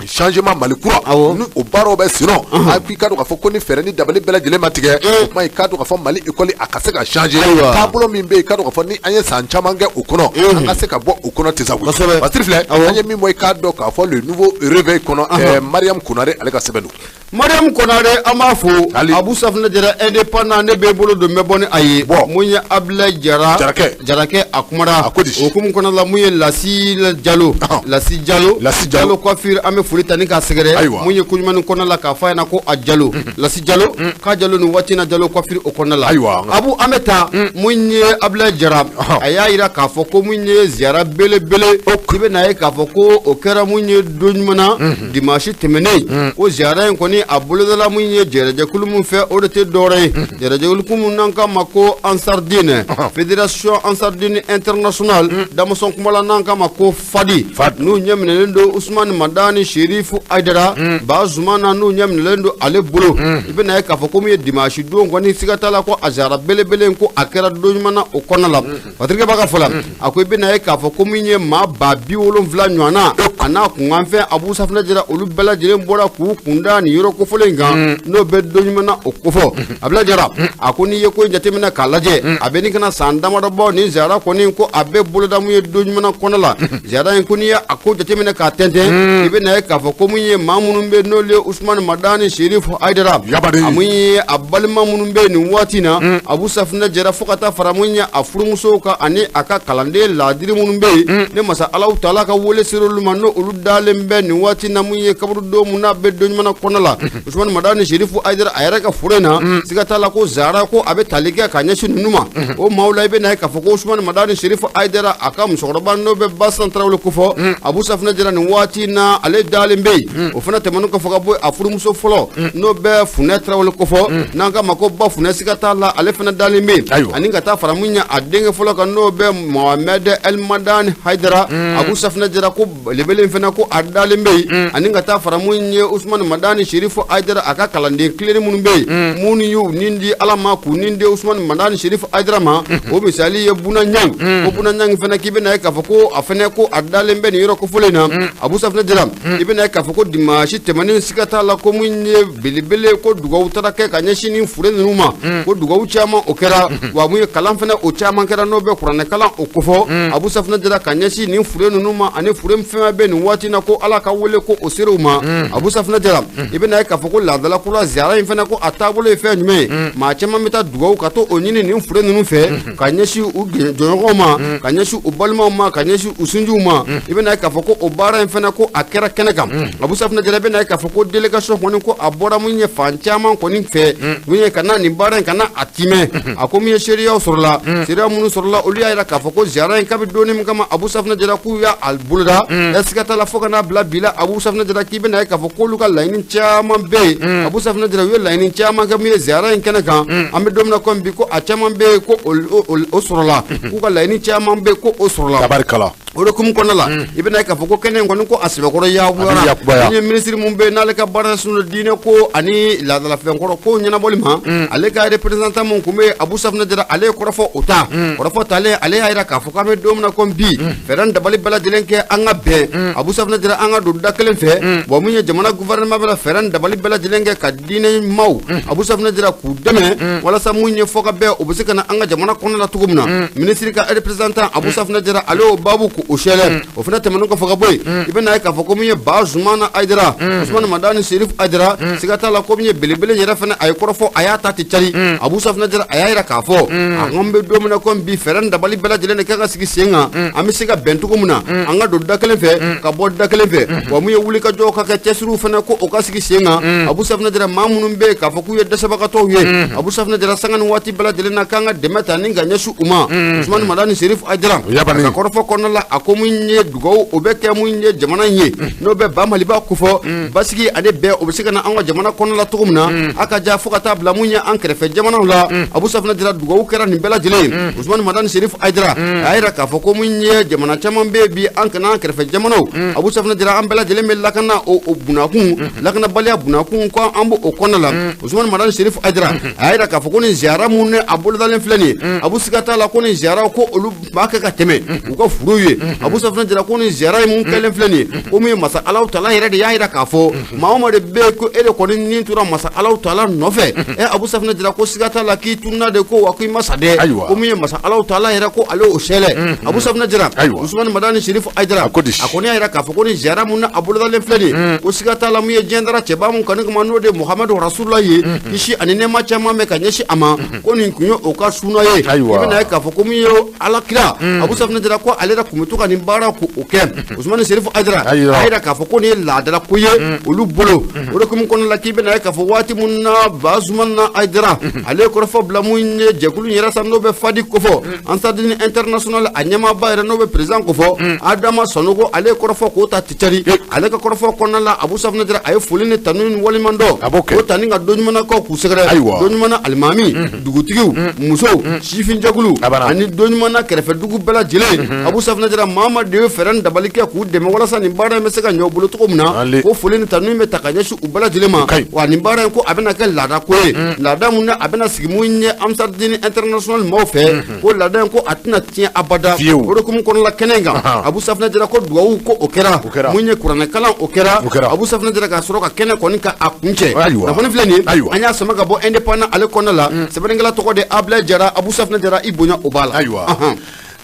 changement Mali kura ni o baaraw bɛ sen na, a k'i k'a dɔn k'a fɔ ko ni fɛɛrɛ ni dabali bɛɛ lajɛlen ma tigɛ, o kuma i k'a dɔn k'a fɔ Mali ekɔli a ka se ka changer, taabolo min bɛ yen, i k'a dɔn k'a fɔ ni an ye san caman kɛ o kɔnɔ, an ka se ka bɔ o kɔnɔ ten sa. Basiri filɛ, an ye min bɔ, i k'a dɔn k'a fɔ Le Nouveau Réveil kɔnɔ, Mariam Konare ale ka sɛbɛn don.
Mariam Konare an b'a fo Abu Safunɛ Jara indépendant ne bɛ bolo don n bɛ bɔ ni a ye mun ye Abulayi Jara Jarakɛ a kumara o hukumu kɔnɔna la mun ye Lasi Jalo Lasi Jalo Lasi Jalo coiffure an bɛ foli ta ni k'a sɛgɛrɛ mun ye Koɲumani kɔnɔna la k'a fɔ a ɲɛna ko a Jalo Lasi Jalo k'a Jalo nin waati in na Jalo coiffure o kɔnɔna la ayiwa Abu an bɛ taa mun ye Abulayi Jara a y'a jira k'a fɔ ko mun ye ziyara belebele i bɛ n'a ye k'a fɔ ko o kɛra mun ye don ɲuman na dimanche tɛmɛnen ko ziyara in kɔni a bolodala mun ye jɛrɛjɛkulu min fɛ o de tɛ dɔwɛrɛ ye jɛrɛjɛkulu min n'an k'a ma ko Ansardine Fédération Ansardine Internationale damasɔn kuma la n'an k'a ma ko FADI n'u ɲɛminɛlen don Usumani Madani Serifu Ayidara Bazumana n'u ɲɛminɛlen don ale bolo i bɛna ye k'a fɔ ko min ye dimanche don kɔni siga t'a la ko a ziyara belebele ko a kɛra don ɲuman na o kɔnɔna la Patrick b'a ka fɔ la a ko i bɛna ye k'a fɔ ko min ye maa 70,000 ɲɔgɔn na a n'a kunkanfɛn Abu Safunɛ Jara olu bɛɛ lajɛlen bɔra k'u kunda nin yɔrɔ kofɔlen in kan n'o bɛ don ɲuman na o kofɔ Abulayi Jara a ko n'i ye ko in jateminɛ k'a lajɛ a bɛ ni kana san damadɔ bɔ nin ziyara kɔni ko a bɛ boloda mun ye don ɲuman na kɔnɔ la ziyara in ko n'i ye a ko jateminɛ k'a tɛntɛn i bɛna ye k'a fɔ ko min ye maa minnu bɛ n'olu ye Usumani Madani Serifu Ayidara a mun ye a balima minnu bɛ nin waati na Abu Safunɛ Jara fo ka taa fara mun ye a furumusow kan ani a ka kalanden laadiri minnu bɛ yen ne masa Alahu taala ka wele sera olu ma n'o olu dalen bɛ nin waati na mun ye kaburudon mun n'a bɛ don ɲuman na kɔnɔ la Usumani Madani Serifu Ayidara a yɛrɛ ka foro in na siga t'a la ko ziyara ko a bɛ tali kɛ ka ɲɛsin ninnu ma o maaw la i bɛna ye k'a fɔ ko Usumani Madani Serifu Ayidara a ka musokɔrɔba n'o bɛ Basan Tarawele kofɔ Abu Safunɛ Jara nin waati na ale dalen bɛ yen o fana tɛmɛnen kɔfɛ ka bɔ a furumuso fɔlɔ n'o bɛ Funɛ Tarawele kofɔ n'an k'a ma ko Ba Funɛ siga t'a la ale fana dalen bɛ yen ani ka taa fara mun ye a denkɛ fɔlɔ kan n'o bɛ Mohamɛd El Madani Hayidara Abu Safunɛ Jara ko belebele fana ko a dalen bɛ yen ani ka taa fara mun ye Usumani Madani Serifu Hayidara a ka kalanden tilennen minnu bɛ yen minnu y'u nin di Ala ma k'u nin di Usumani Madani Serifu Hayidara ma o misali ye Buna Ɲang ko Buna Ɲang fana k'i bɛna ye k'a fɔ ko a fana ko a dalen bɛ nin yɔrɔ kofɔlen na Abu Safunɛ Jara i bɛna ye k'a fɔ ko dimanche tɛmɛnen siga t'a la ko mun ye belebele ko dugawu taara kɛ ka ɲɛsin nin fure ninnu ma ko dugawu caman o kɛra wa mun ye kalan fana o caman kɛra n'o bɛ kuranɛ kalan o kofɔ Abu Safunɛ Jara ka ɲɛsin nin fure ninnu ma ani fure fɛn bɛ nin waati na ko Ala ka wele ko o sera u ma Abu Safunɛ Jara i bɛna ye k'a fɔ ko laadala kura ziyara in fana ko a taabolo ye fɛn jumɛn ye maa caman bɛ taa dugawu ka to o ɲini nin fure ninnu fɛ ka ɲɛsin u jɔɲɔgɔnw ma ka ɲɛsin u balimaw ma ka ɲɛsin u sinjiw ma i bɛna ye k'a fɔ ko o baara in fana ko a kɛra kɛnɛ kan Abu Safunɛ Jara i bɛna ye k'a fɔ ko délégation kɔni ko a bɔra mun ye fan caman kɔni fɛ mun ye ka na nin baara in ka na a timɛ a ko mun ye seereyaw sɔrɔla seereya minnu sɔrɔla olu y'a jira k'a fɔ ko ziyara in kabi donni min kama Abu Safunɛ Jara k'u y'a boloda siga t'a la fo ka n'a bila bi la Abu Safunɛ Jara k'i bɛna ye k'a fɔ k'olu ka laɲini caman bɛ yen Abu Safunɛ Jara u ye laɲini caman kɛ mun ye ziyara in kɛnɛ kan an bɛ don min na komi bi ko a caman bɛ yen ko o sɔrɔla k'u ka laɲini caman bɛ yen ko o sɔrɔla
tabarikala
o de hukumu kɔnɔna la i bɛna ye k'a fɔ ko kɛnɛ in kɔni ko a sɛbɛkɔrɔ yakuyara ni ye minisiri mun bɛ yen n'ale ka baara ɲɛsinnen don diinɛ ko ani laadalafɛnkɔrɔ ko ɲɛnabɔli ma ale ka représentant mun tun bɛ yen Abu Safunɛ Jara ale ye kɔrɔfɔ o ta kɔrɔfɔ talen ale y'a jira k'a fɔ k'an bɛ don min na komi bi fɛɛrɛ dabali bɛɛ lajɛlen kɛ an ka bɛn Abu Safunɛ Jara an ka don da kelen fɛ wa mun ye jamana gouvernement bɛna fɛɛrɛ dabali bɛɛ lajɛlen kɛ ka diinɛ maaw Abu Safunɛ Jara k'u dɛmɛ walasa mun ye fɔ ka bɛn u bɛ se ka na an ka jamana kɔnɔ la cogo min na minisiri ka représentant Abu Safunɛ Jara ale y'o baabu k'o sɛlɛ o fana tɛmɛnen kɔfɛ ka bɔ yen i bɛna ye k'a fɔ ko min ye Bazumana Hayidara Usumani Madani Serif Hayidara siga t'a la ko min ye belebele yɛrɛ fana a ye kɔrɔfɔ a y'a ta ten cari Abu Safunɛ Jara a y'a jira k'a fɔ a ko an bɛ don min na komi bi fɛɛrɛ dabali bɛɛ lajɛlen de kan ka sigi sen kan an bɛ se ka bɛn cogo min na an ka don da kelen fɛ ka bɔ da kelen fɛ wa mun ye wulikajɔ ka kɛ cɛsiriw fana ko o ka sigi sen kan Abu Safunɛ Jara maa minnu bɛ yen k'a fɔ k'u ye dɛsɛbagatɔw ye Abu Safunɛ Jara sanga ni waati bɛɛ lajɛlen na k'an ka dɛmɛ ta ni ka ɲɛsin u ma Usumani Madani Serif Hayidara a ka kɔrɔfɔ kɔnɔna la a ko mun ye dugawu o bɛ kɛ mun ye jamana in ye n'o bɛ ba Maliba kofɔ basigi ani bɛn o bɛ se ka na an ka jamana kɔnɔna la cogo min na a ka ja fo ka taa bila mun ye an kɛrɛfɛ jamanaw la Abu Safunɛ Jara dugawu kɛra nin bɛɛ lajɛlen ye Usumani Madani Serif Hayidara a y'a jira k'a fɔ ko mun ye jamana caman bɛ bi an kana an kɛrɛfɛ jamanaw Abu Safunɛ Jara an bɛɛ lajɛlen bɛ lakana o bunakun lakanabaliya bunakun ko an b'o kɔnɔna la Usumani Madani Serif Hayidara a y'a jira k'a fɔ ko nin ziyara mun ni a bolodalen filɛ nin ye Abu siga t'a la ko nin ziyara ko olu b'a kɛ ka tɛmɛ u ka furuw ye ye. Abu Safunɛ Jara ko nin ziyara in mun kɛlen filɛ nin ye, ko min ye masa Alahu Taala yɛrɛ de y'a jira k'a fɔ maa o maa de bɛ yen ko e de kɔni ni tora masa Alahu Taala nɔfɛ, ɛ Abu Safunɛ Jara ko siga t'a la k'i tununa de ko wa k'i ma sa dɛ, ko min ye masa Alahu Taala yɛrɛ ko ale y'o sɛlɛ. Abu Safunɛ Jara Usumani Madani Sirifu Ayidara a kɔni y'a jira k'a fɔ ko nin ziyara mun na a bolodalen filɛ nin ye, ko siga t'a la mun ye diɲɛ dara cɛba mun kanu kama n'o de Muhamadu Rasulula ye, kisi ani nɛɛma caman bɛ ka ɲɛsin a ma, ko nin kun ye o ka suna ye. I bɛna ye k'a fɔ ko min ye Ala kira Abu Safunɛ Jara ko ale yɛrɛ kun bɛ to ka nin baara ko o kɛ. Usumani Sirifu Ayidara a y'a jira k'a fɔ ko nin ye laadala ko ye olu bolo. O de hukumu kɔnɔna la k'i bɛna ye k'a fɔ waati mun na Bazumana Ayidara ale ye kɔrɔfɔ bila mun ye jɛkulu in yɛrɛ sa n'o bɛ Fadi kofɔ Ansardine International a ɲɛmaaba yɛrɛ n'o bɛ président kofɔ Adama Sanogo, ale ye kɔrɔfɔ k'o ta cari. Ale ka kɔrɔfɔ kɔnɔna la Abu Safunɛ Jara a ye foli ni tanu ni waleɲumandɔn o ta ni ka donɲumanakaw k'u sɛgɛrɛ, donɲumanna alimami, dugutigiw, musow, sifinjɛkulu ani donɲumanna kɛrɛfɛdugu bɛɛ lajɛlen. Abu Safunɛ Jara maa ma de ye fɛɛrɛ ni dabali kɛ k'u dɛmɛ walasa nin baara in bɛ se ka ɲɛ u bolo cogo min na, ko foli ni tanu bɛ ta ka ɲɛsin u bɛɛ lajɛlen ma. Wa nin baara in ko a bɛna kɛ laada ko ye, laada mun na a bɛna sigi mun ye Ansardine International maaw fɛ, ko laada in ko a tɛna tiɲɛ abada. O de hukumu kɔnɔna la kɛnɛ in kan Abu Safunɛ Jara ko dugawu ko o kɛra mun ye kuranɛkalan o kɛra. Abu Safunɛ Jara ka sɔrɔ ka kɛnɛ kɔni ka a kuncɛ. Kunnafoni filɛ nin ye an y'a sama ka bɔ Indépendant ale kɔnɔna la, sɛbɛnnikɛla tɔgɔ de Ablaye Jara. Abu Safunɛ Jara i bonya o b'a la.
Ayiwa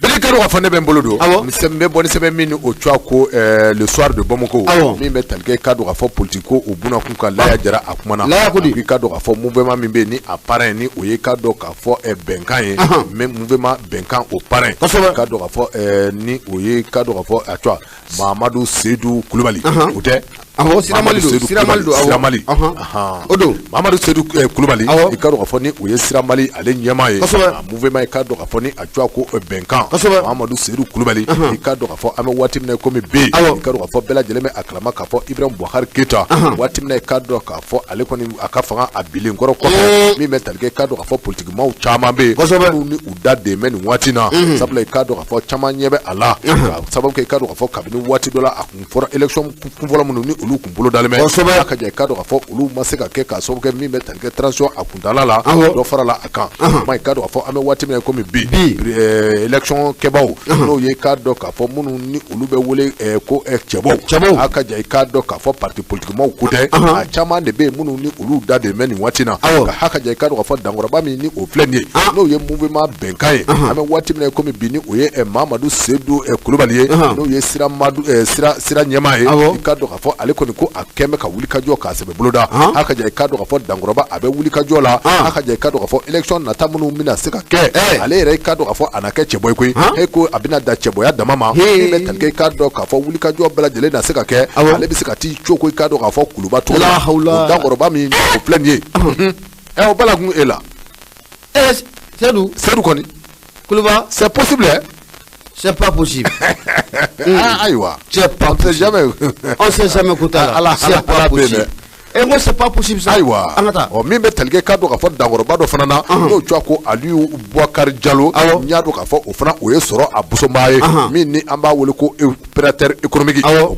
bɛɛ ka dɔn k'a fɔ ne bɛ n bolo don n bɛ bɔ ni sɛbɛn min o cogoya ko Le Soir de Bamako min bɛ tali kɛ ka dɔn k'a fɔ politique ko o bunakun kan. Laya Jara a kumana i ka dɔn k'a fɔ mouvement min bɛ yen ni a parrain ni o ye ka dɔn k'a fɔ bɛnkan ye, mais mouvement bɛnkan o parrain ka dɔn k'a fɔ ni o ye ka dɔn k'a fɔ a cogoya Mamadu Seydou Kulubali o tɛ.
Awɔ, Siramali don, Siramali don,
Siramali
o don,
Mamadu Seydou Kulubali i ka dɔn k'a fɔ ni o ye Siramali ale ɲɛmaa ye. A mouvement i ka dɔn k'a fɔ ni a cogoya ko bɛnkan Mamadu Seydou Kulubali i ka dɔn k'a fɔ an bɛ waati min na komi bi i ka dɔn k'a fɔ bɛɛ lajɛlen bɛ a kalama k'a fɔ Ibrahim Boubacar Keita waati min na i ka dɔn k'a fɔ ale kɔni a ka fanga a bilen kɔrɔ kɔfɛ min bɛ tali kɛ i ka dɔn k'a fɔ politikimaw caman bɛ yen minnu ni u da den bɛ nin waati in na, sabula i ka dɔn k'a fɔ caman ɲɛ bɛ a la ka sababu kɛ i ka dɔn k'a fɔ kabini waati dɔ la a kun fɔra élection kunfɔlɔ minnu ni olu kun bolo dalen bɛ a ka jɛ i ka dɔn k'a fɔ olu ma se ka kɛ k'a sababu kɛ min bɛ tali kɛ transition a kuntaala la dɔ farala a kan. Ma i ka dɔn k'a fɔ an bɛ waati min na komi bi élection kɛbaaw n'o ye i ka dɔn k'a fɔ minnu ni olu bɛ wele ko cɛbɔw a ka jɛ i ka dɔn k'a fɔ parti politique maaw ko tɛ, a caman de bɛ yen minnu ni olu da de bɛ nin waati na ka ha ka jɛ i ka dɔn k'a fɔ dankɔrɔba min ni o filɛ nin ye n'o ye mouvement bɛnkan ye an bɛ waati min na komi bi ni o ye Mamadu Seydou Kulubali ye n'o ye sira sira ɲɛmaa ye i ka dɔn k'a fɔ ale kɔni ko a kɛn bɛ ka wuli ka jɔ k'a sɛbɛ boloda a ka jɛ i ka dɔn k'a fɔ dankɔrɔba a bɛ wuli ka jɔ la a ka jɛ i ka dɔn k'a fɔ élection nata minnu bɛna se ka kɛ ale yɛrɛ i ka dɔn k'a fɔ a na kɛ cɛbɔ ye koyi e ko a bɛna da cɛbɔya dama ma min bɛ tali kɛ i ka dɔn k'a fɔ wuli ka jɔ bɛɛ lajɛlen na se ka kɛ ale bɛ se ka t'i coko i ka dɔn k'a fɔ Kuluba cogo la o dankɔrɔba min o filɛ nin ye ɛ o bala kun e la
Seydou
Seydou kɔni
Kuluba
c'est possible hein.
C'est pas possible.
Ayiwa.
C'est pas possible.
Jamais.
On sait jamais ko t'a la. C'est pas possible. E ko c'est pas possible sa.
Ayiwa.
An ka taa.
Ɔ min bɛ tali kɛ k'a dɔn k'a fɔ dankɔrɔba dɔ fana na n'o tɔgɔ ko Aliyu Boubacar Jalo. N y'a dɔn k'a fɔ o fana o ye sɔrɔ a busonbaa ye. Min ni an b'a wele ko opérateur économique.
Awɔ.